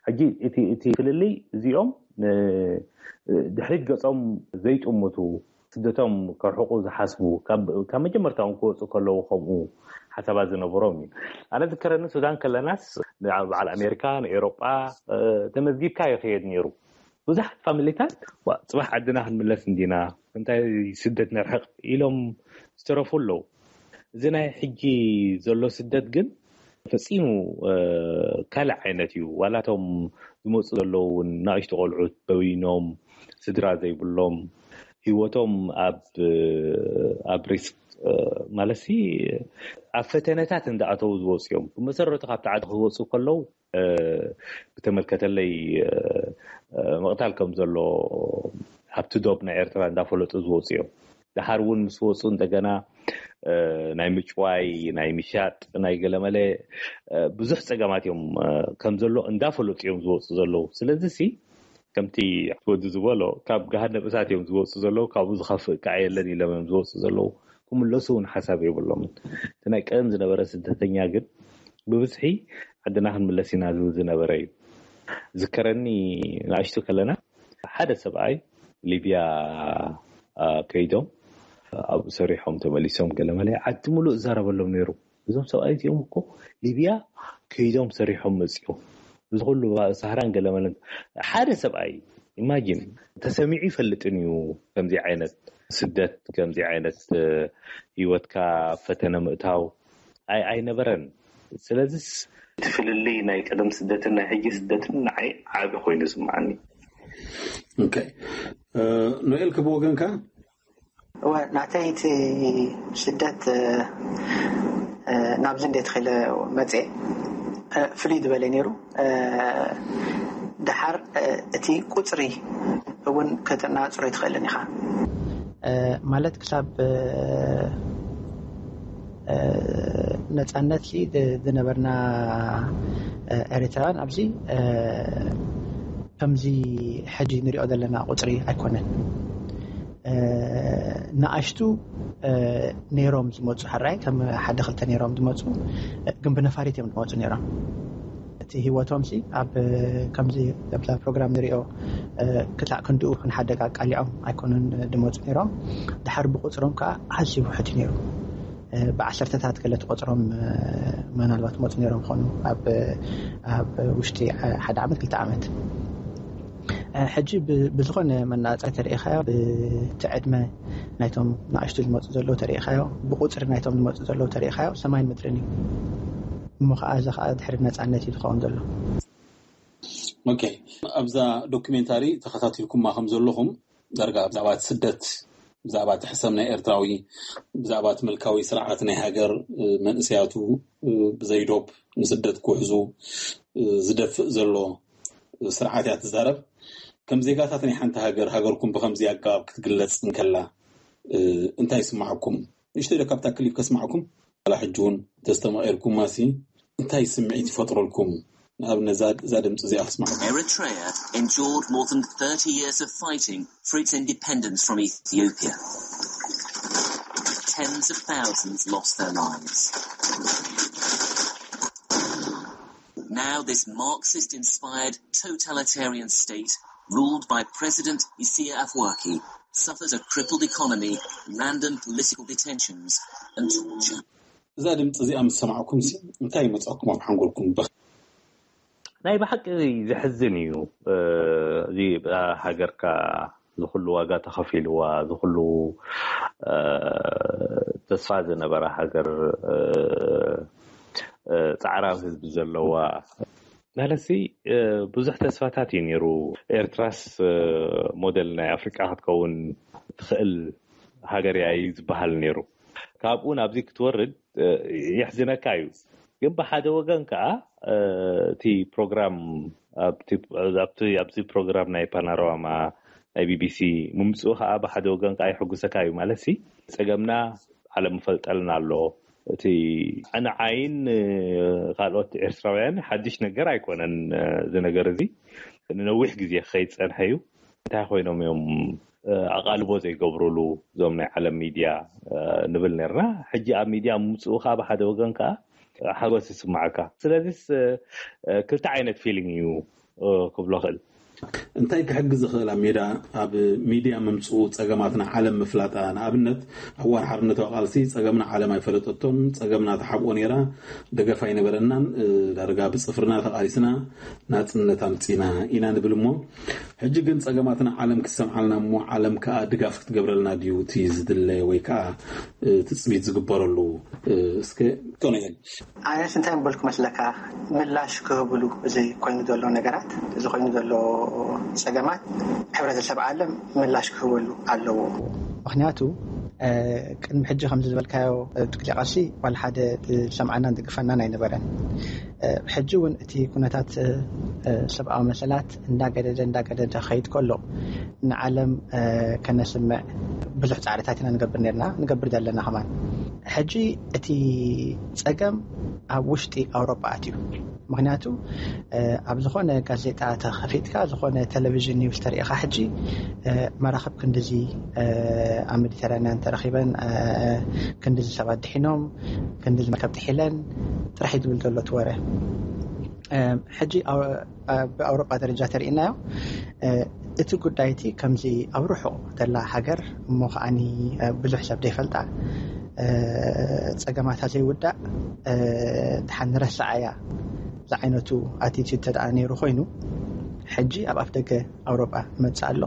ሕጂ እቲ፣ እቲ ፍልልይ እዚኦም ን-፣ ድሕሪት ገጾም ዘይጥምቱ፣ ስደቶም ከርሕቑ ዝሓስቡ፣ ካብ፣ ካብ መጀመርታኦም ክወጹ ከለዉ ከምኡ ሓሳባት ዝነበሮም እዩ። ኣነ ዝከረኒ ሱዳን ከለናስ፣ ንበዓል ኣሜሪካ፣ ንኤውሮጳ፣ እ፣ ተመዝጊብካ ይኸየድ ነይሩ። ብዙሓት ፋሚሊታት፣ "ዋ፣ ጽባሕ ዓድና ክንምለስ እንዲና፣ እንታይ ስደት ነርሕቕ?" ኢሎም ዝተረፉ ኣለዉ። እዚ ናይ ሕጂ ዘሎ ስደት ግን ፈጺሙ፣ እ፣ ካልእ ዓይነት እዩ። ዋላ እቶም ዝመጹ ዘለዉ እውን ንኣሽቱ ቆልዑት በይኖም፣ ስድራ ዘይብሎም፣ ህይወቶም ኣብ፣ ኣብ ሪስክ፣ እ፣ ማለትሲ ኣብ ፈተነታት እንዳኣተዉ ዝወጹ እዮም። ብመሰረቱ ካብቲ ዓዲ ክወጹ ከለዉ፣ እ፣ ብተመልከተለይ፣ እ፣ እ፣ ምቕታል ከም ዘሎ ኣብቲ ዶብ ናይ ኤርትራ እንዳፈለጡ ዝወጹ እዮም። ደሓር እውን ምስ ወጹ እንደገና፣ እ፣ ናይ ምጭዋይ፣ ናይ ምሻጥ፣ ናይ ገለመለ፣ እ፣ ብዙሕ ጸገማት እዮም፣ እ፣ ከም ዘሎ እንዳፈለጡ እዮም ዝወጹ ዘለዉ። ስለዚ ሲ ከምቲ ወዲ ዝበሎ ካብ ገሃነብ እሳት እዮም ዝወጹ ዘለዉ፣ ካብኡ ዝኸፍእ ከዓ የለን ኢሎም እዮም ዝወጹ ዘለዉ። ክምለሱ እውን ሓሳብ የብሎምን። እቲ ናይ ቀደም ዝነበረ ስደተኛ ግን ብብዝሒ ዓድና ክንምለስ ኢና ዝብል ዝነበረ እዩ። ዝከረኒ ንኣሽቱ ከለና ሓደ ሰብኣይ ሊብያ፣ አ፣ ከይዶም ኣብኡ ሰሪሖም ተመሊሶም ገለመለ ዓዲ ሙሉእ እዛረበሎም ነይሩ። እዞም ሰብኣይ እዚኦም እኮ ሊብያ ከይዶም ሰሪሖም መጺኦም። እዚ ኩሉ ባ-፣ ሳህራን ገለመለን ሓደ ሰብኣይ ኢማጂን ተሰሚዑ ይፈልጥን እዩ። ከምዚ ዓይነት ስደት፣ ከምዚ ዓይነት፣ እ፣ ህይወትካ ፈተነ ምእታው ኣይ-፣ ኣይነበረን። ስለዚስ እቲ ፍልልይ ናይ ቀደም ስደትን ናይ ሕጂ ስደትን ንዓይ ዓቢ ኮይኑ ይስምዓኒ። ኦኬ። እ፣ ኖኤል፣ ከብወገንካ? እወ፣ ናተይ እቲ ስደት፣ እ፣ እ፣ ናብዚ እንዴት ኸይለ መጽኤ፣ እ፣ ፍልይ ዝበለ ነይሩ። እ፣ ደሓር፣ እ፣ እቲ ቁጽሪ እውን ከተናጽሮ ኣይትኽእልን ኢኻ። ማለት ክሳብ ነፃነት ዝነበርና ኤርትራውያን ኣብዚ ከምዚ ሕጂ ንሪኦ ዘለና ቁፅሪ ኣይኮነን። ንኣሽቱ ነይሮም ዝመፁ፣ ሕራይ ከም ሓደ ክልተ ነይሮም ዝመፁ፣ ግን ብነፋሪት እዮም ዝመፁ ነይሮም። እቲ ህይወቶም ሲ ኣብ ከምዚ ኣብዛ ፕሮግራም ንሪኦ ክሳዕ ክንድኡ ክንሓደግ ኣቃሊዖም ኣይኮኑን ድመፁ ነይሮም። ድሓር ብቁፅሮም ከዓ ኣዝዩ ውሕድ እዩ ነይሩ። ብዓሰርተታት ገለ ትቆፅሮም ምናልባት መፁ ነይሮም ኾኑ ኣብ ውሽጢ ሓደ ዓመት ክልተ ዓመት። ሕጂ ብዝኾነ መናፃ ተሪኢኻዮ፣ ብቲ ዕድመ ናይቶም ንኣሽቱ ዝመፁ ዘለዉ ተሪኢኻዮ፣ ብቁፅሪ ናይቶም ዝመፁ ዘለዉ ተሪኢኻዮ፣ ሰማይን ምድርን እዩ። እሞ ከዓ እዚ ከዓ ድሕሪ ነፃነት እዩ ዝኸውን ዘሎ። ኦኬ፣ ኣብዛ ዶክሜንታሪ ተኸታቲልኩማ ከም ዘለኹም ዳርጋ ብዛዕባ እቲ ስደት፣ ብዛዕባ እቲ ሕሰም ናይ ኤርትራዊ፣ ብዛዕባ እቲ ምልካዊ ስርዓት ናይ ሃገር መንእሰያቱ ብዘይዶብ ንስደት ክውሕዙ ዝደፍእ ዘሎ ስርዓት እያ ትዛረብ። ከም ዜጋታት ናይ ሓንቲ ሃገር፣ ሃገርኩም ብከምዚ ኣገባብ ክትግለጽ እንከላ እንታይ ይስማዓኩም? ንእሽተይ ዶ ካብታ ክሊፕ ከስማዕኩም? ዋላ ሕጂ እውን ተስተማቒርኩማ ሲ እንታይ ስምዒት ይፈጥረልኩም? ንኣብነት እዛ ድምፂ እዚኣ ክስማዕኩም። Eritrea endured more than thirty years of fighting for its independence from Ethiopia. Tens of thousands lost their lives. Now this Marxist-inspired totalitarian state ruled by President Isaias Afwerki suffers a crippled economy, random political detentions and torture. እዛ ድምፂ እዚኣ ምስ ሰማዕኩም ሲ እንታይ ይመፀኩም ኣብ ሓንጎልኩም? ናይ ብሓቂ ዘሕዝን እዩ። እዚ ሃገርካ ዝኩሉ ዋጋ ተኸፊልዋ፣ ዝኩሉ ተስፋ ዝነበራ ሃገር፣ ፃዕራም ህዝቢ ዘለዋ፣ ማለትሲ ብዙሕ ተስፋታት እዩ ነይሩ። ኤርትራስ ሞዴል ናይ ኣፍሪቃ ክትከውን ትኽእል ሃገር እያ እዩ ዝበሃል ነይሩ። ካብኡ ናብዚ ክትወርድ የሕዝነካ እዩ። ግን ብሓደ ወገን ከዓ እቲ ፕሮግራም ኣብዚ ፕሮግራም ናይ ፓናሮራማ ናይ ቢቢሲ ምምፅኡ ከዓ ብሓደ ወገን ከዓ የሐጉሰካ እዩ። ማለት ሲ ጸገምና ዓለም ይፈልጠልና ኣሎ። እቲ ንዓይን ካልኦት ኤርትራውያን ሓድሽ ነገር ኣይኮነን። እዚ ነገር እዚ ንነዊሕ ግዜ ክኸይድ ዝጸንሐ እዩ። እንታይ ኮይኖም እዮም ኣቓልቦ ዘይገብሩሉ እዞም ናይ ዓለም ሚድያ ንብል ነርና። ሕጂ ኣብ ሚድያ ምምፅኡ ከዓ ብሓደ ወገን ከዓ ሓጎስ ይስማዓካ። ስለዚስ ክልተ ዓይነት ፊሊንግ እዩ ክብሎ ክእል። እንታይ ክሕግዝ ይኽእል? ኣብ ሜዳ ኣብ ሚድያ ምምፅኡ ጸገማትና ዓለም ምፍላጣ። ንኣብነት ኣብ እዋን ሓርነታዊ ቃልሲ ጸገምና ዓለም ኣይፈለጠቶን። ጸገምና ተሓብኦ ነይራ፣ ደገፍ ኣይነበረናን። ዳርጋ ብጽፍርና ተቓሊስና ናጽነት ኣምጺና ኢና ንብል እሞ ሕጂ ግን ጸገማትና ዓለም ክትሰምዓልና እሞ ዓለም ከኣ ድጋፍ ክትገብረልና ድዩ እቲ ዝድለ ወይ ከኣ ትጽቢት ዝግበረሉ? እስከ ቶነየል ኣነስ እንታይ ምበልኩ መስለካ? ምላሽ ክህብሉ እዚ ኮይኑ ዘሎ ነገራት፣ እዚ ኮይኑ ዘሎ ጸገማት ሕብረተሰብ ዓለም ምላሽ ክህበሉ ኣለዎ። ምክንያቱ ቅድሚ ሕጂ ከምዚ ዝበልካዮ ትክሊ ቃልሲ ዋላ ሓደ ዝሰምዓናን ዝግፈናን ኣይነበረን። ሕጂ እውን እቲ ኩነታት ሰብኣዊ መሰላት እንዳገደደ እንዳገደደ ከይድ ከሎ ንዓለም ከነስምዕ ብዙሕ ፃዕርታት ኢና ንገብር ነርና፣ ንገብር ዘለና ከማን። ሕጂ እቲ ፀገም ኣብ ውሽጢ ኣውሮጳ ኣትዩ። ምክንያቱ ኣብ ዝኾነ ጋዜጣ ተኸፊትካ፣ ዝኾነ ቴሌቪዥን ኒውስ ተሪኢኻ፣ ሕጂ መራኽብ ክንድዚ ኣብ ሜዲተራንያን ተረኺበን ክንድዚ ሰባት ድሒኖም፣ ክንድዚ መርከብ ጥሒለን ጥራሕ እዩ ዝብል ዘሎ እቲ ወረ። ሕጂ ብኣውሮጳ ደረጃ ተርእናዮ እቲ ጉዳይ እቲ ከምዚ ኣብ ርሑቕ ዘላ ሃገር እሞ ከዓኒ ብዙሕ ሰብ ዘይፈልጣ ፀገማታ ዘይውዳእ ድሓን ንረስዓያ ዝዓይነቱ ኣቲቲድ ተደኣ ነይሩ ኮይኑ ሕጂ ኣብ ኣፍ ደገ ኣውሮጳ መፅእ ኣሎ።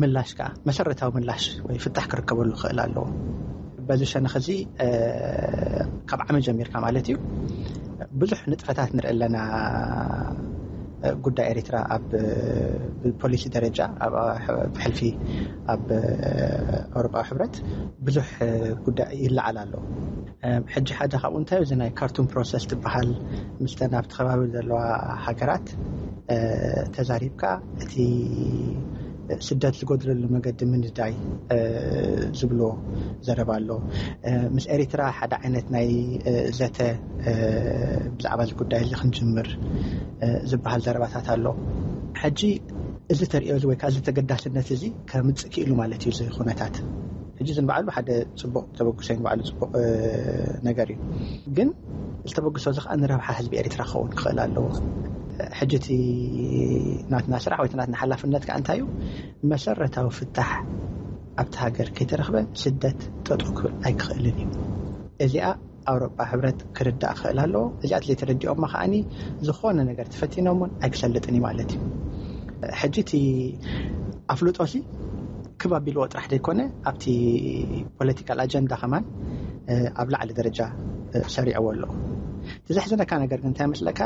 ምላሽ ከዓ መሰረታዊ ምላሽ ወይ ፍታሕ ክርከበሉ ክኽእል ኣለዎ። በዚ ሸነኽ እዚ ካብ ዓመት ጀሚርካ ማለት እዩ ብዙሕ ንጥፈታት ንርኢ ኣለና። ጉዳይ ኤሪትራ ኣብ ብፖሊሲ ደረጃ ኣብ ሕልፊ ኣብ ኣውሮጳዊ ሕብረት ብዙሕ ጉዳይ ይለዓል ኣሎ። ሕጂ ሓደ ካብኡ እንታይ እዚ ናይ ካርቱም ፕሮሰስ ትበሃል ምስተን ኣብቲ ከባቢ ዘለዋ ሃገራት ተዛሪብካ እቲ ስደት ዝጎድለሉ መገዲ ምንዳይ ዝብሎ ዘረባ ኣሎ። ምስ ኤሪትራ ሓደ ዓይነት ናይ ዘተ ብዛዕባ እዚ ጉዳይ እዚ ክንጅምር ዝበሃል ዘረባታት ኣሎ። ሕጂ እዚ ተርእዮ እዚ ወይ ከዓ እዚ ተገዳስነት እዚ ከምፅእ ክኢሉ ማለት እዩ እዚ ኩነታት። ሕጂ እዚ ንባዕሉ ሓደ ፅቡቅ ተበግሶ እዩ፣ ንባዕሉ ፅቡቅ ነገር እዩ። ግን ዝተበግሶ እዚ ከዓ ንረብሓ ህዝቢ ኤሪትራ ክኸውን ክኽእል ኣለዎ። ሕጂ እቲ ናትና ስራሕ ወይ እቲ ናትና ሓላፍነት ከዓ እንታይ እዩ? መሰረታዊ ፍታሕ ኣብቲ ሃገር ከይተረኽበ ስደት ጠጠው ክብል ኣይክኽእልን እዩ። እዚኣ ኣውሮጳ ሕብረት ክርዳእ ክኽእል ኣለዎ። እዚኣ ዘይተረዲኦማ ከዓኒ ዝኾነ ነገር ተፈቲኖምን ኣይክሰልጥን እዩ ማለት እዩ። ሕጂ እቲ ኣፍልጦ ሲ ክብ ኣቢልዎ ጥራሕ ዘይኮነ ኣብቲ ፖለቲካል ኣጀንዳ ከማን ኣብ ላዕሊ ደረጃ ሰሪዕዎ ኣለዎ። እቲ ዘሕዝነካ ነገር ግን እንታይ መስለካ?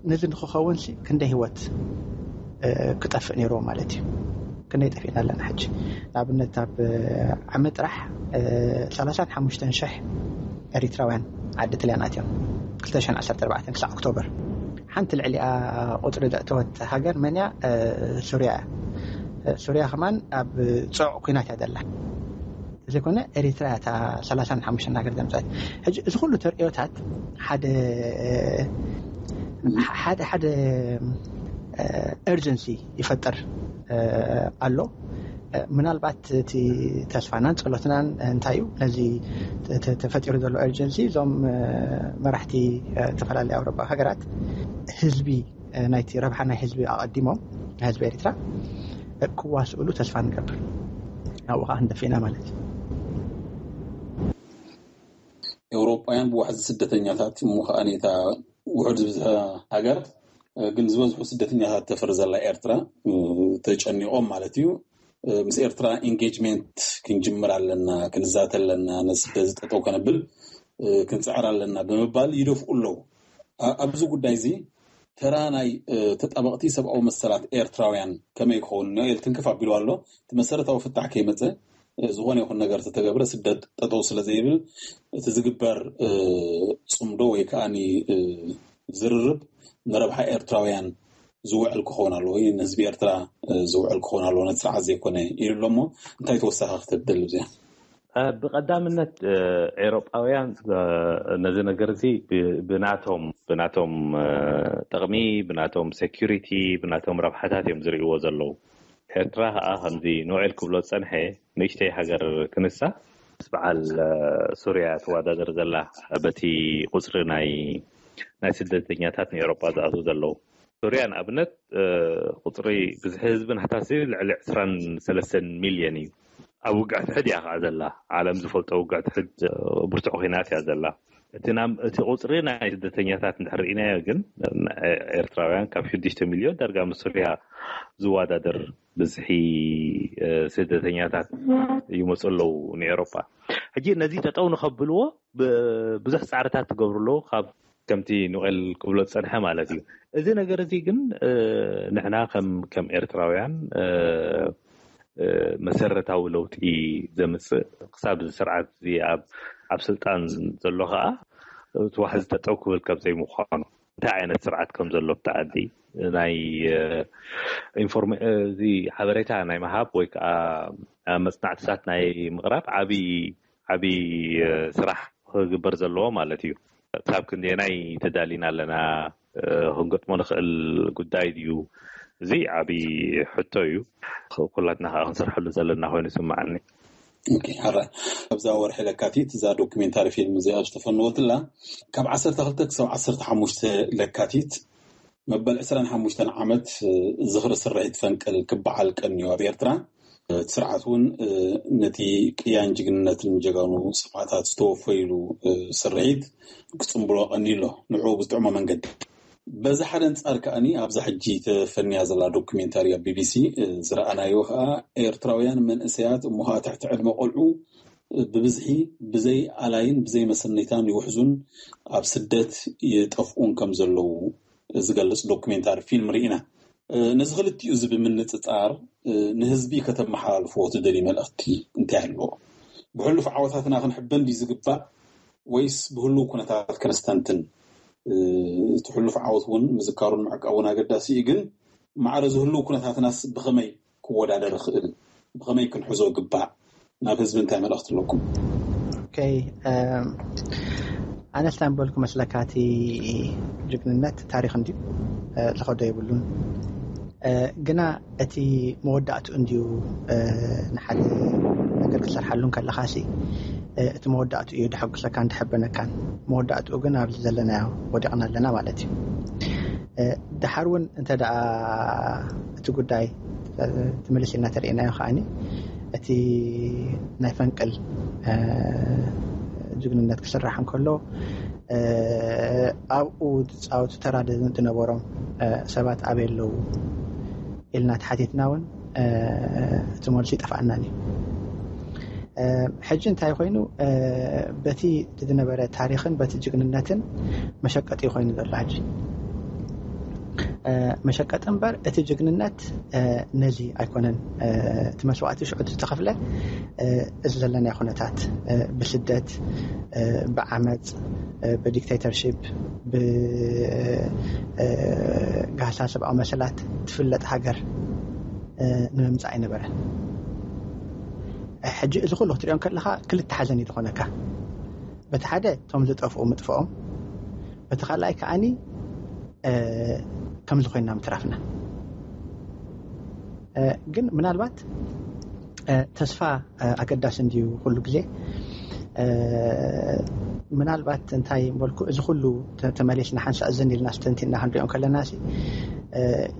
ነዚ ንክኸውን ሲ ክንደይ ህይወት ክጠፍእ ነይርዎ ማለት እዩ። ክንደይ ጠፊእና ኣለና ሕጂ? ንኣብነት ኣብ ዓመት ጥራሕ ሰላሳን ሓሙሽተን ሽሕ ኤሪትራውያን ዓዲ ጥልያን ኣትዮም፣ ክልተ ሽሕን ዓሰርተ ኣርባዕተን ክሳብ ኦክቶበር። ሓንቲ ልዕሊኣ ቁፅሪ ዘእተወት ሃገር መን እያ? ሱርያ እያ። ሱርያ ከማን ኣብ ፅዑቕ ኩናት እያ ዘላ። ዘይኮነ ኤሪትራ እያ እታ ሰላሳን ሓሙሽተን ሃገር ዘምፀት። ሕጂ እዚ ኩሉ ተርእዮታት ሓደ ሓደ ሓደ ኤርጀንሲ ይፈጥር ኣሎ። ምናልባት እቲ ተስፋናን ጸሎትናን እንታይ እዩ? ነዚ ተፈጢሩ ዘሎ ኤርጀንሲ እዞም መራሕቲ ዝተፈላለዩ ኣውሮፓ ሃገራት ህዝቢ ናይቲ ረብሓ ናይ ህዝቢ ኣቐዲሞም፣ ናይ ህዝቢ ኤርትራ ክዋስእሉ ተስፋ ንገብር። ናብኡ ከዓ ክንደፍእ ኢና ማለት እዩ። ኤውሮጳውያን ብዋሕዚ ስደተኛታት እሞ ከዓ ነታ ውሑድ ዝበዝሐ ሃገር ግን ዝበዝሑ ስደተኛታት ተፍሪ ዘላ ኤርትራ ተጨኒቖም ማለት እዩ። ምስ ኤርትራ ኢንጌጅመንት ክንጅምር ኣለና፣ ክንዛተ ኣለና፣ ነዚ ስደት ጠጠው ከነብል ክንፅዕር ኣለና ብምባል ይደፍኡ ኣለዉ። ኣብዚ ጉዳይ እዚ ተራ ናይ ተጣበቕቲ ሰብኣዊ መሰላት ኤርትራውያን ከመይ ክኸውን እኒኦ ኢሉ ትንክፍ ኣቢሉ ኣሎ። እቲ መሰረታዊ ፍታሕ ከይመፀ ዝኾነ ይኹን ነገር ተተገብረ ስደት ጠጠው ስለ ዘይብል እቲ ዝግበር ፅምዶ ወይ ከዓ ዝርርብ ንረብሓ ኤርትራውያን ዝውዕል ክኸውን ኣለዎ ወይ ንህዝቢ ኤርትራ ዝውዕል ክኸውን ኣለዎ፣ ነቲ ስርዓት ዘይኮነ ኢሉ ኣሎ። እሞ እንታይ ተወሳኺ ክተብል እዚኣ? ብቀዳምነት ኤሮጳውያን ነዚ ነገር እዚ ብናቶም ብናቶም ጥቕሚ፣ ብናቶም ሴኩሪቲ፣ ብናቶም ረብሓታት እዮም ዝርእይዎ ዘለዉ። ኤርትራ ከዓ ከምዚ ንውዕል ክብሎ ዝፀንሐ ንእሽተይ ሃገር ክንሳ ምስ በዓል ሱርያ ትወዳደር ዘላ በቲ ቁፅሪ ናይ ናይ ስደተኛታት ንኤሮጳ ዝኣትዉ ዘለዉ። ሱርያ ንኣብነት ቁፅሪ ብዝሒ ህዝቢ ናታሲ ልዕሊ ዕስራን ሰለስተን ሚልዮን እዩ። ኣብ ውግዕቲ ሕድ እያ ከዓ ዘላ። ዓለም ዝፈልጦ ውግዕቲ ሕድ ብርቱዕ ኩናት እያ ዘላ። እቲ ናም እቲ ቁፅሪ ናይ ስደተኛታት እንድሕር ርኢናዮ ግን ኤርትራውያን ካብ ሽዱሽተ ሚልዮን ዳርጋ ምስ ሱርያ ዝወዳደር ብዝሒ ስደተኛታት ይመፁ ኣለዉ ንኤሮፓ። ሕጂ ነዚ ጠጠው ንኸብልዎ ብዙሕ ፃዕርታት ትገብሩ ኣለዉ ካብ ከምቲ ኖኤል ክብሎ ዝፀንሐ ማለት እዩ። እዚ ነገር እዚ ግን ንሕና ከም ከም ኤርትራውያን መሰረታዊ ለውጢ ዘምፅእ ክሳብ እዚ ስርዓት እዚ ኣብ ኣብ ስልጣን ዘሎ ከዓ እቲ ዋሕዚ ጠጠው ክብል ከም ዘይምዃኑ እንታይ ዓይነት ስርዓት ከም ዘሎ ኣብቲ ዓዲ ናይ እዚ ሓበሬታ ናይ ምሃብ ወይ ከዓ መፅናዕትታት ናይ ምቕራብ ዓብዪ ዓብዪ ስራሕ ክግበር ዘለዎ ማለት እዩ። ክሳብ ክንደየናይ ተዳሊና ኣለና? ክንገጥሞ ንኽእል ጉዳይ ድዩ? እዚ ዓብዪ ሕቶ እዩ። ኩላትና ከዓ ክንሰርሐሉ ዘለና ኮይኑ ይስምዓኒ። ሕራይ ኣብዛ ወርሒ ለካቲት እዛ ዶኩሜንታሪ ፊልም እዚኣ ዝተፈነወትላ ካብ ዓሰርተ ክልተ ክሳብ ዓሰርተ ሓሙሽተ ለካቲት መበል ዕስራን ሓሙሽተን ዓመት ዝኽሪ ስርሒት ፈንቅል ክበዓል ቀንዩ ኣብ ኤርትራ እቲ ስርዓት እውን ነቲ ቅያን ጅግንነትን ጀጋኑ ሰማእታት ዝተወፈይሉ ስርሒት ክፅምብሎ ቀንዩ ኣሎ። ንዕኡ ብዝጥዕሞ መንገዲ በዚ ሓደ ኣንፃር ከዓኒ ኣብዛ ሕጂ ተፈንያ ዘላ ዶኩሜንታሪ ኣብ ቢቢሲ ዝረኣናዮ ከዓ ኤርትራውያን መንእሰያት እሞ ከዓ ትሕቲ ዕድመ ቆልዑ ብብዝሒ ብዘይ ኣላይን ብዘይ መሰነይታን ይውሕዙን ኣብ ስደት ይጠፍኡን ከም ዘለዉ ዝገልፅ ዶኩሜንታሪ ፊልም ርኢና። ነዚ ክልቲኡ እዚ ብምንፅፃር ንህዝቢ ከተመሓላልፍዎ ትደልዩ መልእኽቲ እንታይ ኣለዎ? ብሕሉፍ ዓወታትና ክንሕበን ድዩ ዝግባእ ወይስ ብህሉው ኩነታት ከነስተንትን? እቲ ሕሉፍ ዓወት እውን ምዝካሩን ምዕቃቡን ኣገዳሲ እዩ፣ ግን ማዕረ ዝህልው ኩነታትናስ ብኸመይ ክወዳደር ይኽእል? ብኸመይ ክንሕዞ ግባእ? ናብ ህዝቢ እንታይ መልእኽቲ ኣለኩም? ኦኬ፣ ኣነ ስለ በልኩ መስለካ፣ እቲ ጅግንነት ታሪኽ እንድዩ፣ ዝኸዶ የብሉን። ግና እቲ መወዳእትኡ እንድዩ፣ ንሓደ ነገር ክትሰርሓሉ ከለኻሲ፣ እቲ መወዳእትኡ እዩ ደሐጉሰካን ደሐበነካን። መወዳእትኡ ግን ኣብዚ ዘለናዮ ወዲቕና ኣለና ማለት እዩ። ድሓር እውን እንተ ደኣ እቲ ጉዳይ ትምልስ ኢልና ተርእናዮ ከዓኒ፣ እቲ ናይ ፈንቅል ጅግንነት ክስራሕ እንከሎ፣ ኣብኡ ዝፃወቱ ተራ ዝነበሮም ሰባት ኣበይ ኣለዉ ኢልና ተሓቲትና እውን፣ እቲ መልሲ ይጠፍኣናን እዩ። ሕጂ እንታይ ኮይኑ፣ በቲ ዝነበረ ታሪኽን በቲ ጅግንነትን መሸቀጢ ኮይኑ ዘሎ ሕጂ፣ መሸቀጢ እምበር፣ እቲ ጅግንነት ነዚ ኣይኮነን። እቲ መስዋእቲ ሽዑ ዝተኸፍለ፣ እዚ ዘለናዮ ኩነታት፣ ብስደት፣ ብዓመፅ፣ ብዲክቴተርሺፕ፣ ብጋህሳ ሰብኣዊ መሰላት ትፍለጥ ሃገር ንምምፃእ ኣይነበረን። ሕጂ እዚ ኩሉ ክትሪኦ ከለኻ ክልተ ሓዘን እዩ ዝኾነካ። በቲ ሓደ እቶም ዝጠፍኡ ምጥፍኦም፣ በቲ ካልኣይ ከዓኒ ከምዚ ኮይንና ምትራፍና። ግን ምናልባት ተስፋ ኣገዳሲ እንድዩ ኩሉ ግዜ። ምናልባት እንታይ በልኩ፣ እዚ ኩሉ ተመሊስና ሓንሳእ እዝን ኢልና ኣስተንቲና ክንሪኦ ከለና፣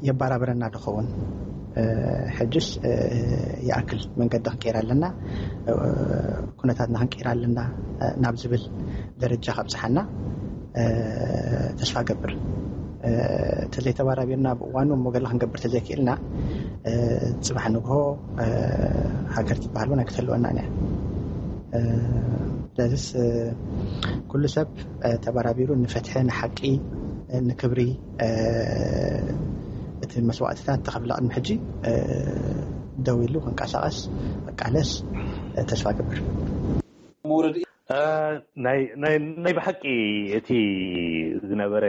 የባራብረና ድኸውን? ሕጅስ ይኣክል፣ መንገዲ ክንቀይር ኣለና፣ ኩነታትና ክንቀይር ኣለና ናብ ዝብል ደረጃ ካብፅሓና ተስፋ ገብር። ተዘይተባራቢርና ብእዋኑ እሞ ገለ ክንገብር ተዘይክእልና፣ ፅባሕ ንግሆ ሃገር ትበሃል እውን ኣይክተልወና እያ። ስለዚስ ኩሉ ሰብ ተባራቢሩ ንፍትሒ፣ ንሓቂ፣ ንክብሪ፣ እቲ መስዋእትታት ተኸፍለ ቅድሚ ሕጂ ደው ኢሉ ክንቀሳቐስ፣ ክቃለስ ተስፋ ገብር። መውረድ ናይ ብሓቂ እቲ ዝነበረ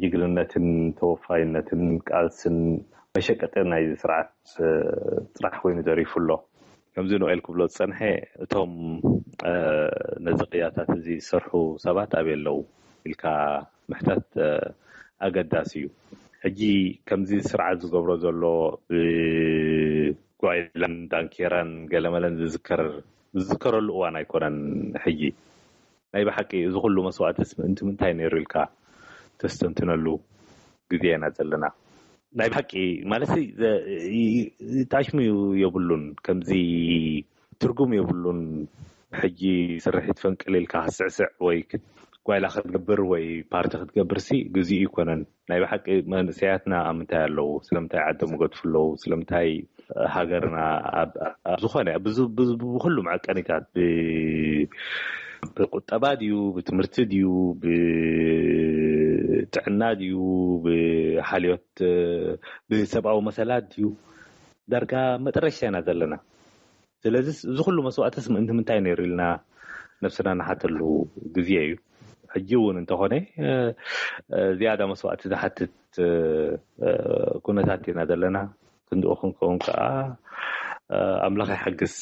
ጅግንነትን ተወፋይነትን ቃልስን መሸቀጢ ናይ ስርዓት ጥራሕ ኮይኑ ተሪፉ ኣሎ። ከምዚ ኖኤል ክብሎ ዝፀንሐ፣ እቶም ነዚ ቅያታት እዚ ዝሰርሑ ሰባት ኣበይ ኣለዉ ኢልካ ምሕታት ኣገዳሲ እዩ። ሕጂ ከምዚ ስርዓት ዝገብሮ ዘሎ ብጓይላን ዳንኬራን ገለመለን ዝዝከር ዝዝከረሉ እዋን ኣይኮነን። ሕጂ ናይ ብሓቂ እዚ ኩሉ መስዋእትስ ምእንቲ ምንታይ ነይሩ ኢልካ ተስተንትነሉ ግዜ ኢና ዘለና። ናይ ብሓቂ ማለት ጣሽሙ የብሉን፣ ከምዚ ትርጉም የብሉን። ሕጂ ስርሒት ፈንቅል ኢልካ ክትስዕስዕ ወይ ጓይላ ክትገብር ወይ ፓርቲ ክትገብር ሲ ግዜኡ ይኮነን። ናይ ብሓቂ መንእሰያትና ኣብ ምንታይ ኣለዉ? ስለምንታይ ዓዶም ይገድፉ ኣለዉ? ስለምንታይ ሃገርና ኣብ ዝኾነ ብኩሉ መዐቀኒታት፣ ብቁጠባ ድዩ፣ ብትምህርቲ ድዩ፣ ብጥዕና ድዩ፣ ብሓልዮት፣ ብሰብኣዊ መሰላት ድዩ፣ ዳርጋ መጠረሻ ኢና ዘለና። ስለዚ እዚ ኩሉ መስዋእትስ ምእንቲ ምንታይ ነይሩ ኢልና ነብስና ንሓተሉ ግዜ እዩ። ሕጂ እውን እንተኾነ ዝያዳ መስዋእቲ ዝሓትት ኩነታት ኢና ዘለና። ክንድኡ ክንከውን ከዓ ኣምላኽ ይሓግዝ።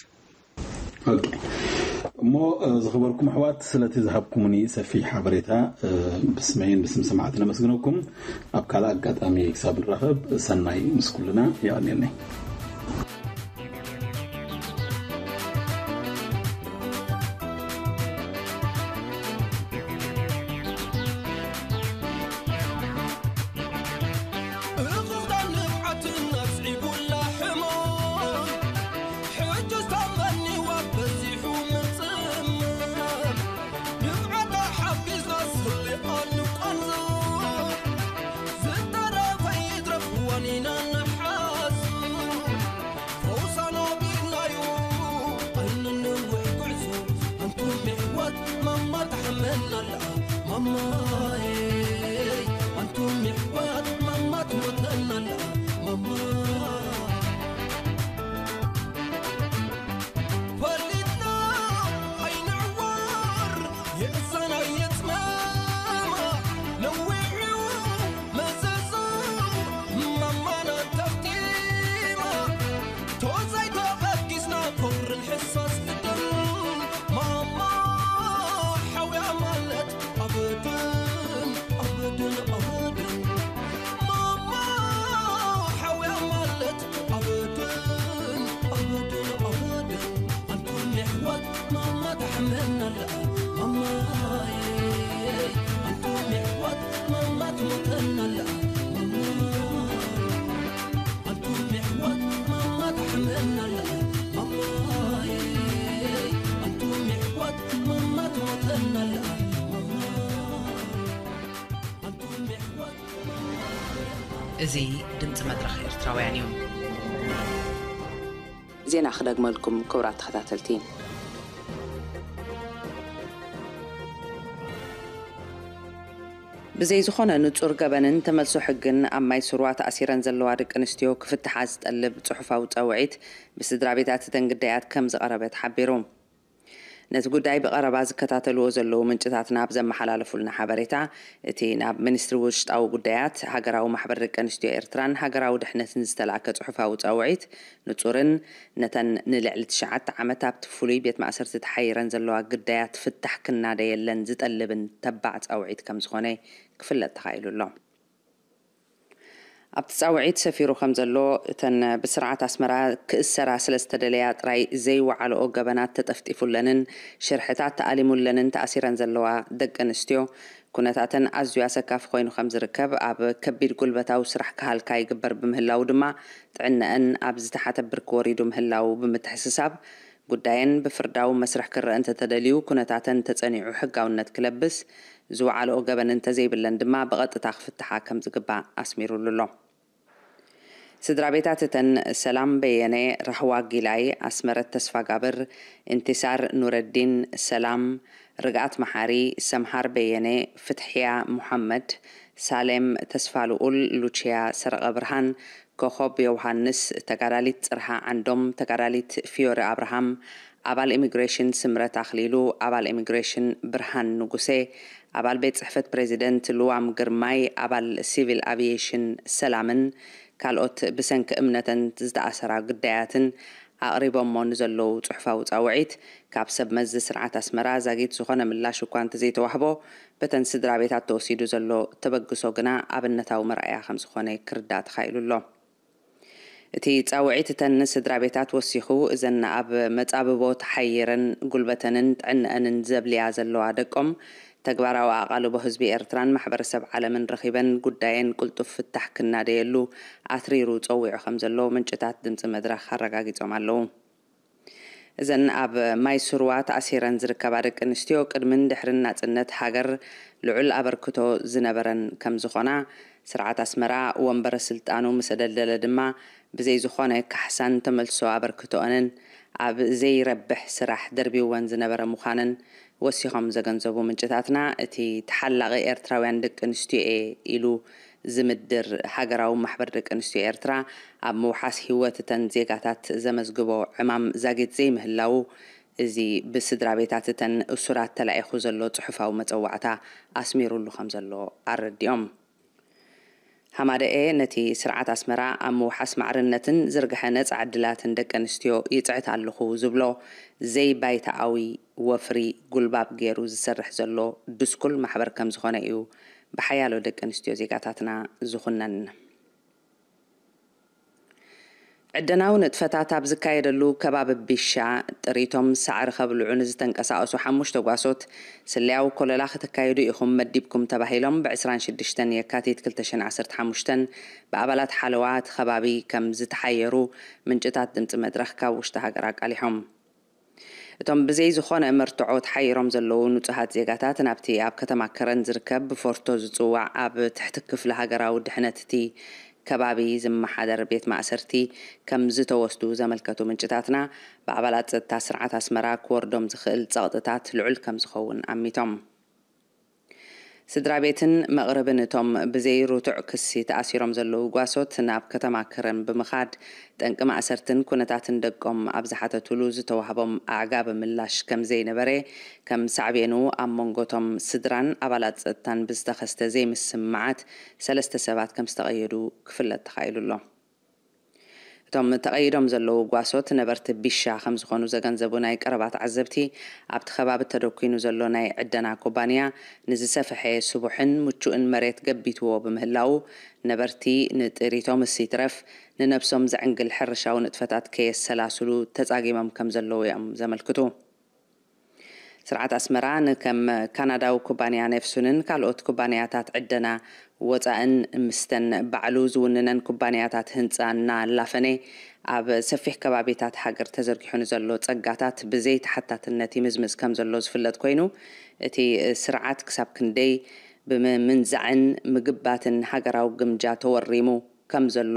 እሞ ዝኸበርኩም ኣሕዋት፣ ስለቲ ዝሃብኩምኒ ሰፊሕ ሓበሬታ ብስመይን ብስም ሰማዕቲ ነመስግነኩም። ኣብ ካልእ ኣጋጣሚ ክሳብ ንራኸብ ሰናይ ምስ ኩልና። የቐንየለይ። እዚ ድምፂ መድረኽ ኤርትራውያን እዩ። ዜና ክደግመልኩም ክቡራት ተኸታተልቲ። ብዘይ ዝኾነ ንጹር ገበንን ተመልሶ ሕግን ኣብ ማይ ስሩዋ ተኣሲረን ዘለዋ ደቂ ኣንስትዮ ክፍትሓ ዝጠልብ ጽሑፋዊ ጸውዒት ብስድራ ቤታት እተን ግዳያት ከም ዝቐረበ ተሓቢሩ። ነቲ ጉዳይ ብቐረባ ዝከታተልዎ ዘለዉ ምንጭታትና ኣብ ዘመሓላለፉልና ሓበሬታ፣ እቲ ናብ ሚኒስትሪ ውሽጣዊ ጉዳያት ሃገራዊ ማሕበር ደቂ ኣንስትዮ ኤርትራን ሃገራዊ ድሕነትን ዝተላእከ ጽሑፋዊ ጸውዒት ንጹርን ነተን ንልዕሊ ትሽዓተ ዓመት ኣብቲ ፍሉይ ቤት ማእሰርቲ ተሓይረን ዘለዋ ግዳያት ፍታሕ ክናደየለን ዝጠልብን ተባዕ ጻውዒት ከም ዝኾነ ክፍለጥ ተኻኢሉ ኣሎ። ኣብቲ ጻውዒት ሰፊሩ ከም ዘሎ፣ እተን ብስርዓት ኣስመራ ክእሰራ ስለ ዝተደለያ ጥራይ ዘይወዓልኦ ገበናት ተጠፍጢፉለንን ሽርሕታት ተኣሊሙለንን ተኣሲረን ዘለዋ ደቂ ኣንስትዮ፣ ኩነታተን ኣዝዩ ኣሰካፊ ኮይኑ ከም ዝርከብ፣ ኣብ ከቢድ ጉልበታዊ ስራሕ ክሃልካ ይግበር ብምህላዉ ድማ፣ ጥዕነአን ኣብ ዝተሓተ ብርኪ ወሪዱ ምህላዉ ብምትሕስሳብ፣ ጉዳየን ብፍርዳዊ መስርሕ ክረአ እንተተደልዩ፣ ኩነታተን ተጸኒዑ ሕጋውነት ክለብስ፣ ዝወዓልኦ ገበን እንተዘይብለን ድማ ብቐጥታ ክፍትሓ ከም ዝግባእ ኣስሚሩሉ ኣሎ። ስድራ ቤታት እተን ሰላም በየነ፣ ራህዋ ጊላይ፣ ኣስመረት ተስፋጋብር፣ ኢንቲሳር ኑረዲን፣ ሰላም፣ ርግኣት መሓሪ፣ ሰምሃር በየነ፣ ፍትሕያ ሙሓመድ፣ ሳሌም ተስፋልኡል፣ ሉቺያ ሰረቐ ብርሃን፣ ኮኾብ ዮውሃንስ፣ ተጋዳሊት ጽርሃ ዓንዶም፣ ተጋዳሊት ፊዮሪ ኣብርሃም፣ ኣባል ኢሚግሬሽን ስምረት ኣኽሊሉ፣ ኣባል ኢሚግሬሽን ብርሃን ንጉሴ፣ ኣባል ቤት ጽሕፈት ፕሬዚደንት ልዋም ግርማይ፣ ኣባል ሲቪል ኣቪዬሽን ሰላምን ካልኦት ብሰንኪ እምነተን ዝተኣሰራ ግዳያትን ኣቕሪቦሞ ንዘለዉ ጽሑፋዊ ጻውዒት፣ ካብ ሰብ መዚ ስርዓት ኣስመራ ዛጊት ዝኾነ ምላሽ እኳ እንተዘይተዋህቦ፣ በተን ስድራ ቤታት ተወሲዱ ዘሎ ተበግሶ ግና ኣብነታዊ መርኣያ ከም ዝኾነ ክርዳእ ተኻኢሉ ኣሎ። እቲ ጻውዒት እተን ስድራ ቤታት ወሲኹ፣ እዘን ኣብ መጻብቦ ተሓይረን ጉልበተንን ጥዕነአንን ዘብልያ ዘለዋ ደቆም፣ ተግባራዊ ኣቓልቦ ህዝቢ ኤርትራን ማሕበረሰብ ዓለምን ረኺበን ጉዳየን ቅልጡፍ ፍታሕ ክናደየሉ ኣትሪሩ ጸዊዑ ከም ዘሎ ምንጭታት ድምጺ መድረኽ ኣረጋጊጾም ኣለዉ። እዘን ኣብ ማይ ስሩዋ ተኣሲረን ዝርከባ ደቂ ኣንስትዮ ቅድምን ድሕርን ናጽነት ሃገር ልዑል ኣበርክቶ ዝነበረን ከም ዝኾና፣ ስርዓት ኣስመራ ወንበረ ስልጣኑ ምስ ኣደልደለ ድማ ብዘይ ዝኾነ ካሕሳን ተመልሶ ኣበርክቶአንን ኣብ ዘይረብሕ ስራሕ ደርቢወን ዝነበረ ምዃነን ወሲኾም ዘገንዘቡ ምንጭታትና፣ እቲ ተሓላቒ ኤርትራውያን ደቂ ኣንስትዮ እየ ኢሉ ዝምድር ሃገራዊ ማሕበር ደቂ ኣንስትዮ ኤርትራ ኣብ ምውሓስ ህይወት እተን ዜጋታት ዘመዝግቦ ዕማም ዛጊት ዘይምህላዉ፣ እዚ ብስድራ ቤታት እተን እሱራት ተላኢኹ ዘሎ ጽሑፋዊ መጸዋዕታ ኣስሚሩሉ ከም ዘሎ ኣረዲኦም። ሃማደኤ ነቲ ስርዓት ኣስመራ ኣብ ምውሓስ ማዕርነትን ዝርግሐ ነጻ ዕድላትን ደቂ ኣንስትዮ ይጽዕት ኣለኹ ዝብሎ ዘይባይታኣዊ ወፍሪ ጉልባብ ገይሩ ዝሰርሕ ዘሎ ድስኩል ማሕበር ከም ዝኾነ እዩ ብሓያሎ ደቂ ኣንስትዮ ዜጋታትና ዝኹነን። ዕደናዊ ንጥፈታት ኣብ ዝካየደሉ ከባቢ ቢሻ ጥሪቶም ሳዕሪ ከብልዑ ንዝተንቀሳቐሱ ሓሙሽተ ጓሶት ስለያዊ ኮለላ ከተካይዱ ኢኹም መዲብኩም ተባሂሎም ብ ዕስራን ሽዱሽተን የካቲት ክልተ ሽሕን ዓሰርተ ሓሙሽተን ብኣባላት ሓለዋ እቲ ከባቢ ከም ዝተሓየሩ ምንጭታት ድምፂ መድረኽ ካብ ውሽጢ ሃገር ኣቃሊሖም። እቶም ብዘይ ዝኾነ መርትዖ ተሓይሮም ዘለዉ ንጹሃት ዜጋታት ናብቲ ኣብ ከተማ ከረን ዝርከብ ብፎርቶ ዝጽዋዕ ኣብ ትሕቲ ክፍሊ ሃገራዊ ድሕነት እቲ ከባቢ ዝመሓደር ቤት ማእሰርቲ ከም ዝተወስዱ ዘመልከቱ ምንጭታትና፣ ብኣባላት ጸጥታ ስርዓት ኣስመራ ክወርዶም ዝኽእል ጸቕጥታት ልዑል ከም ዝኸውን ኣሚቶም። ስድራ ቤትን መቕርብን እቶም ብዘይ ርቱዕ ክሲ ተኣሲሮም ዘለዉ ጓሶት ናብ ከተማ ከረን ብምኻድ ጠንቂ ማእሰርትን ኩነታትን ደቆም ኣብ ዝሓተቱሉ ዝተዋህቦም ኣዕጋቢ ምላሽ ከም ዘይነበረ፣ ከም ሳዕቤኑ ኣብ መንጎቶም ስድራን ኣባላት ጸጥታን ብዝተኸስተ ዘይምስምማዓት ሰለስተ ሰባት ከም ዝተቐየዱ ክፍለጥ ተኻኢሉ ኣሎ። እቶም ተቐይዶም ዘለዉ ጓሶት ነበርቲ ቢሻ ከም ዝኾኑ ዘገንዘቡ ናይ ቀረባ ተዓዘብቲ፣ ኣብቲ ከባቢ ተደኲኑ ዘሎ ናይ ዕደና ኩባንያ ንዝሰፍሐ ስቡሕን ምቹእን መሬት ገቢትዎ ብምህላዉ፣ ነበርቲ ንጥሪቶም እስ ይትረፍ ንነብሶም ዘዕንግል ሕርሻዊ ንጥፈታት ከየሰላስሉ ተጻጊሞም ከም ዘለዉ እዮም ዘመልክቱ። ስርዓት ኣስመራ ንከም ካናዳዊ ኩባንያ ኔፍሱንን ካልኦት ኩባንያታት ዕደና ወጻእን ምስተን ባዕሉ ዝውንነን ኩባንያታት ህንጻ እናላፈነ ኣብ ሰፊሕ ከባቢታት ሃገር ተዘርጊሑ ንዘሎ ጸጋታት ብዘይ ተሓታትነት ይምዝምዝ ከም ዘሎ ዝፍለጥ ኮይኑ፣ እቲ ስርዓት ክሳብ ክንደይ ብምምንዛዕን ምግባትን ሃገራዊ ግምጃ ተወሪሙ ከም ዘሎ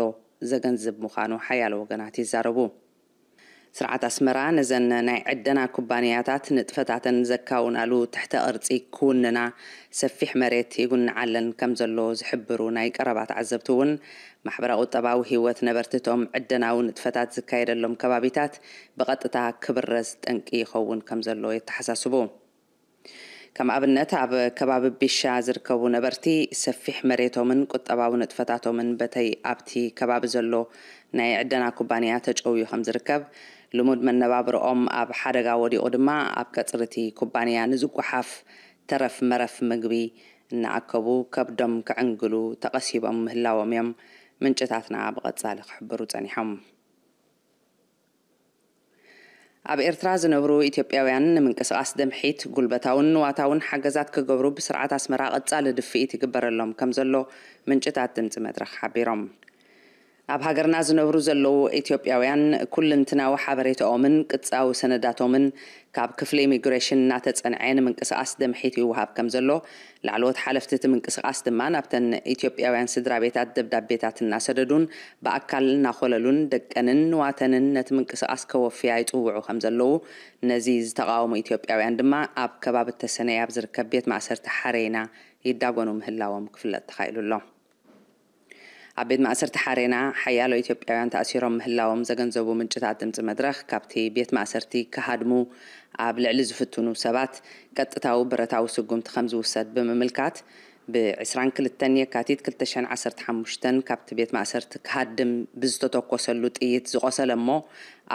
ዘገንዝብ ምዃኑ ሓያሎ ወገናት ይዛረቡ። ስርዓት ኣስመራ ነዘን ናይ ዕደና ኩባንያታት ንጥፈታተን ዘካውናሉ ትሕተ ቅርጺ ክውንና ሰፊሕ መሬት ይጉንዓለን ከም ዘሎ ዝሕብሩ ናይ ቀረባ ተዓዘብቲ እውን፣ ማሕበረ ቁጠባዊ ህይወት ነበርቲ እቶም ዕደናዊ ንጥፈታት ዝካየደሎም ከባቢታት ብቐጥታ ክብረዝ ጠንቂ ይኸውን ከም ዘሎ የተሓሳስቡ። ከም ኣብነት፣ ኣብ ከባቢ ቢሻ ዝርከቡ ነበርቲ ሰፊሕ መሬቶምን ቁጠባዊ ንጥፈታቶምን በተይ ኣብቲ ከባቢ ዘሎ ናይ ዕደና ኩባንያ ተጨውዩ ከም ዝርከብ፣ ልሙድ መነባብርኦም ኣብ ሓደጋ ወዲቑ ድማ ኣብ ቀጽሪ እቲ ኩባንያ ንዝጓሓፍ ተረፍ መረፍ ምግቢ እናኣከቡ ከብዶም ክዕንግሉ ተቐሲቦም ምህላዎም እዮም ምንጭታትና ብቐጻሊ ክሕብሩ ጸኒሖም። ኣብ ኤርትራ ዝነብሩ ኢትዮጵያውያን ንምንቅስቓስ ደምሒት ጉልበታውን ንዋታውን ሓገዛት ክገብሩ ብስርዓት ኣስመራ ቀጻሊ ድፍኢት ይግበረሎም ከም ዘሎ ምንጭታት ድምጺ መድረኽ ሓቢሮም። ኣብ ሃገርና ዝነብሩ ዘለዉ ኢትዮጵያውያን ኩልንትናዊ ሓበሬታኦምን ቅጻዊ ሰነዳቶምን ካብ ክፍሊ ኢሚግሬሽን እናተጸንዐ ንምንቅስቓስ ደምሒት ይወሃብ ከም ዘሎ፣ ላዕለዎት ሓለፍቲ እቲ ምንቅስቓስ ድማ ናብተን ኢትዮጵያውያን ስድራ ቤታት ደብዳቤታት እናሰደዱን ብኣካል እናኾለሉን ደቀንን ንዋተንን ነቲ ምንቅስቓስ ከወፍያ ይጽውዑ ከም ዘለዉ፣ ነዚ ዝተቓወሙ ኢትዮጵያውያን ድማ ኣብ ከባቢ ተሰነይ ኣብ ዝርከብ ቤት ማእሰርቲ ሓሬና ይዳጎኑ ምህላዎም ክፍለጥ ተኻኢሉ ኣሎ። ኣብ ቤት ማእሰርቲ ሓሬና ሓያሎ ኢትዮጵያውያን ተኣሲሮም ምህላዎም ዘገንዘቡ ምንጭታት ድምጺ መድረኽ፣ ካብቲ ቤት ማእሰርቲ ክሃድሙ ኣብ ልዕሊ ዝፍትኑ ሰባት ቀጥታዊ ብረታዊ ስጉምቲ ከም ዝውሰድ ብምምልካት፣ ብ ዕስራን ክልተን የካቲት ክልተ ሽሕን ዓሰርተ ሓሙሽተን ካብቲ ቤት ማእሰርቲ ክሃድም ብዝተተኮሰሉ ጥይት ዝቖሰለ እሞ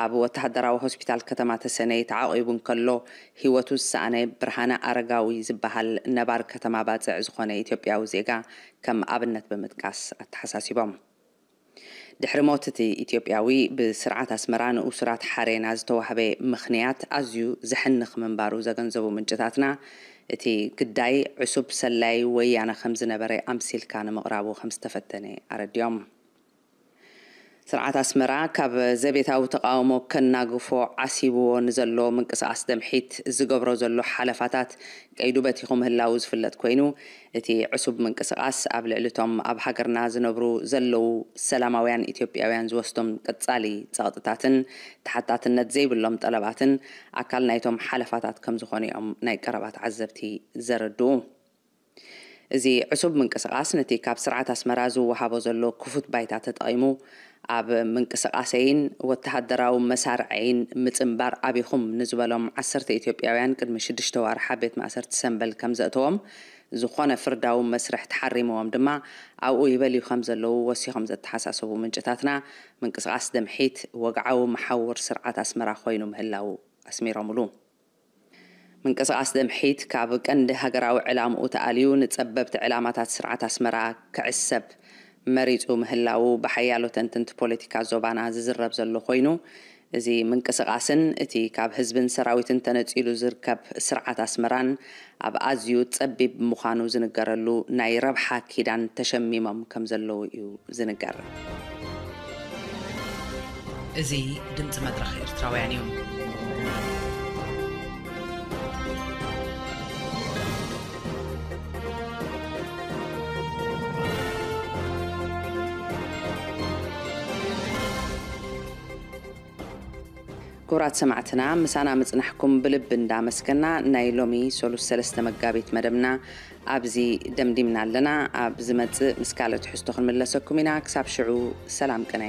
ኣብ ወተሃደራዊ ሆስፒታል ከተማ ተሰነይ ተዓቒቡ እንከሎ ህይወቱ ዝሰኣነ ብርሃነ ኣረጋዊ ዝበሃል ነባር ከተማ ባጽዕ ዝኾነ ኢትዮጵያዊ ዜጋ ከም ኣብነት ብምጥቃስ ኣተሓሳሲቦም። ድሕሪ ሞት እቲ ኢትዮጵያዊ ብስርዓት ኣስመራ ንእሱራት ሓሬና ዝተዋህበ ምኽንያት ኣዝዩ ዘሕንኽ ምንባሩ ዘገንዘቡ ምንጭታትና፣ እቲ ግዳይ ዕሱብ ሰላይ ወያነ ከም ዝነበረ ኣምሲልካ ንምቕራቡ ከም ዝተፈተነ ኣረዲኦም። ስርዓት ኣስመራ ካብ ዘቤታዊ ተቓውሞ ከናግፎ ዓሲብዎ ንዘሎ ምንቅስቓስ ደምሒት ዝገብሮ ዘሎ ሓለፋታት ቀይዱ በቲኹ ምህላዉ ዝፍለጥ ኮይኑ፣ እቲ ዕሱብ ምንቅስቓስ ኣብ ልዕሊ እቶም ኣብ ሃገርና ዝነብሩ ዘለዉ ሰላማውያን ኢትዮጵያውያን ዝወስዶም ቀጻሊ ጸቕጥታትን ተሓታትነት ዘይብሎም ጠለባትን ኣካል ናይቶም ሓለፋታት ከም ዝኾኑ እዮም ናይ ቀረባ ተዓዘብቲ ዘረድኡ። እዚ ዕሱብ ምንቅስቓስ ነቲ ካብ ስርዓት ኣስመራ ዝወሃቦ ዘሎ ክፉት ባይታ ተጠቒሙ ኣብ ምንቅስቓሰይን ወተሃደራዊ መሳርዐይን ምጽንባር ኣቢኹም ንዝበሎም ዓሰርተ ኢትዮጵያውያን ቅድሚ ሽዱሽተ ዋርሓ ቤት ማእሰርቲ ሰምበል ከም ዘእተዎም፣ ዝኾነ ፍርዳዊ መስርሕ ተሓሪምዎም ድማ ኣብኡ ይበልዩ ከም ዘለዉ ወሲኾም ዘተሓሳሰቡ ምንጭታትና፣ ምንቅስቓስ ደምሒት ወግዓዊ መሓውር ስርዓት ኣስመራ ኮይኑ ምህላዉ ኣስሚሮምሉ። ምንቅስቓስ ደምሒት ካብ ቀንዲ ሃገራዊ ዕላምኡ ተኣልዩ ንጸበብቲ ዕላማታት ስርዓት ኣስመራ ክዕሰብ መሪጹ ምህላዉ ብሓያሎ ተንተንቲ ፖለቲካ ዞባና ዝዝረብ ዘሎ ኮይኑ፣ እዚ ምንቅስቓስን እቲ ካብ ህዝብን ሰራዊትን ተነጺሉ ዝርከብ ስርዓት ኣስመራን ኣብ ኣዝዩ ጸቢብ ምዃኑ ዝንገረሉ ናይ ረብሓ ኪዳን ተሸሚሞም ከም ዘለዉ እዩ ዝንገር። እዚ ድምፂ መድረኽ ኤርትራውያን እዩ። ክቡራት ሰማዕትና፣ ምሳና ምጽናሕኩም ብልቢ እንዳመስገና፣ ናይ ሎሚ ሰሉስ ሰለስተ መጋቢት መደብና ኣብዚ ደምዲምና ኣለና። ኣብ ዝመጽእ ምስ ካልእ ትሕዝቶ ክንምለሰኩም ኢና። ክሳብ ሽዑ፣ ሰላም ቅነ።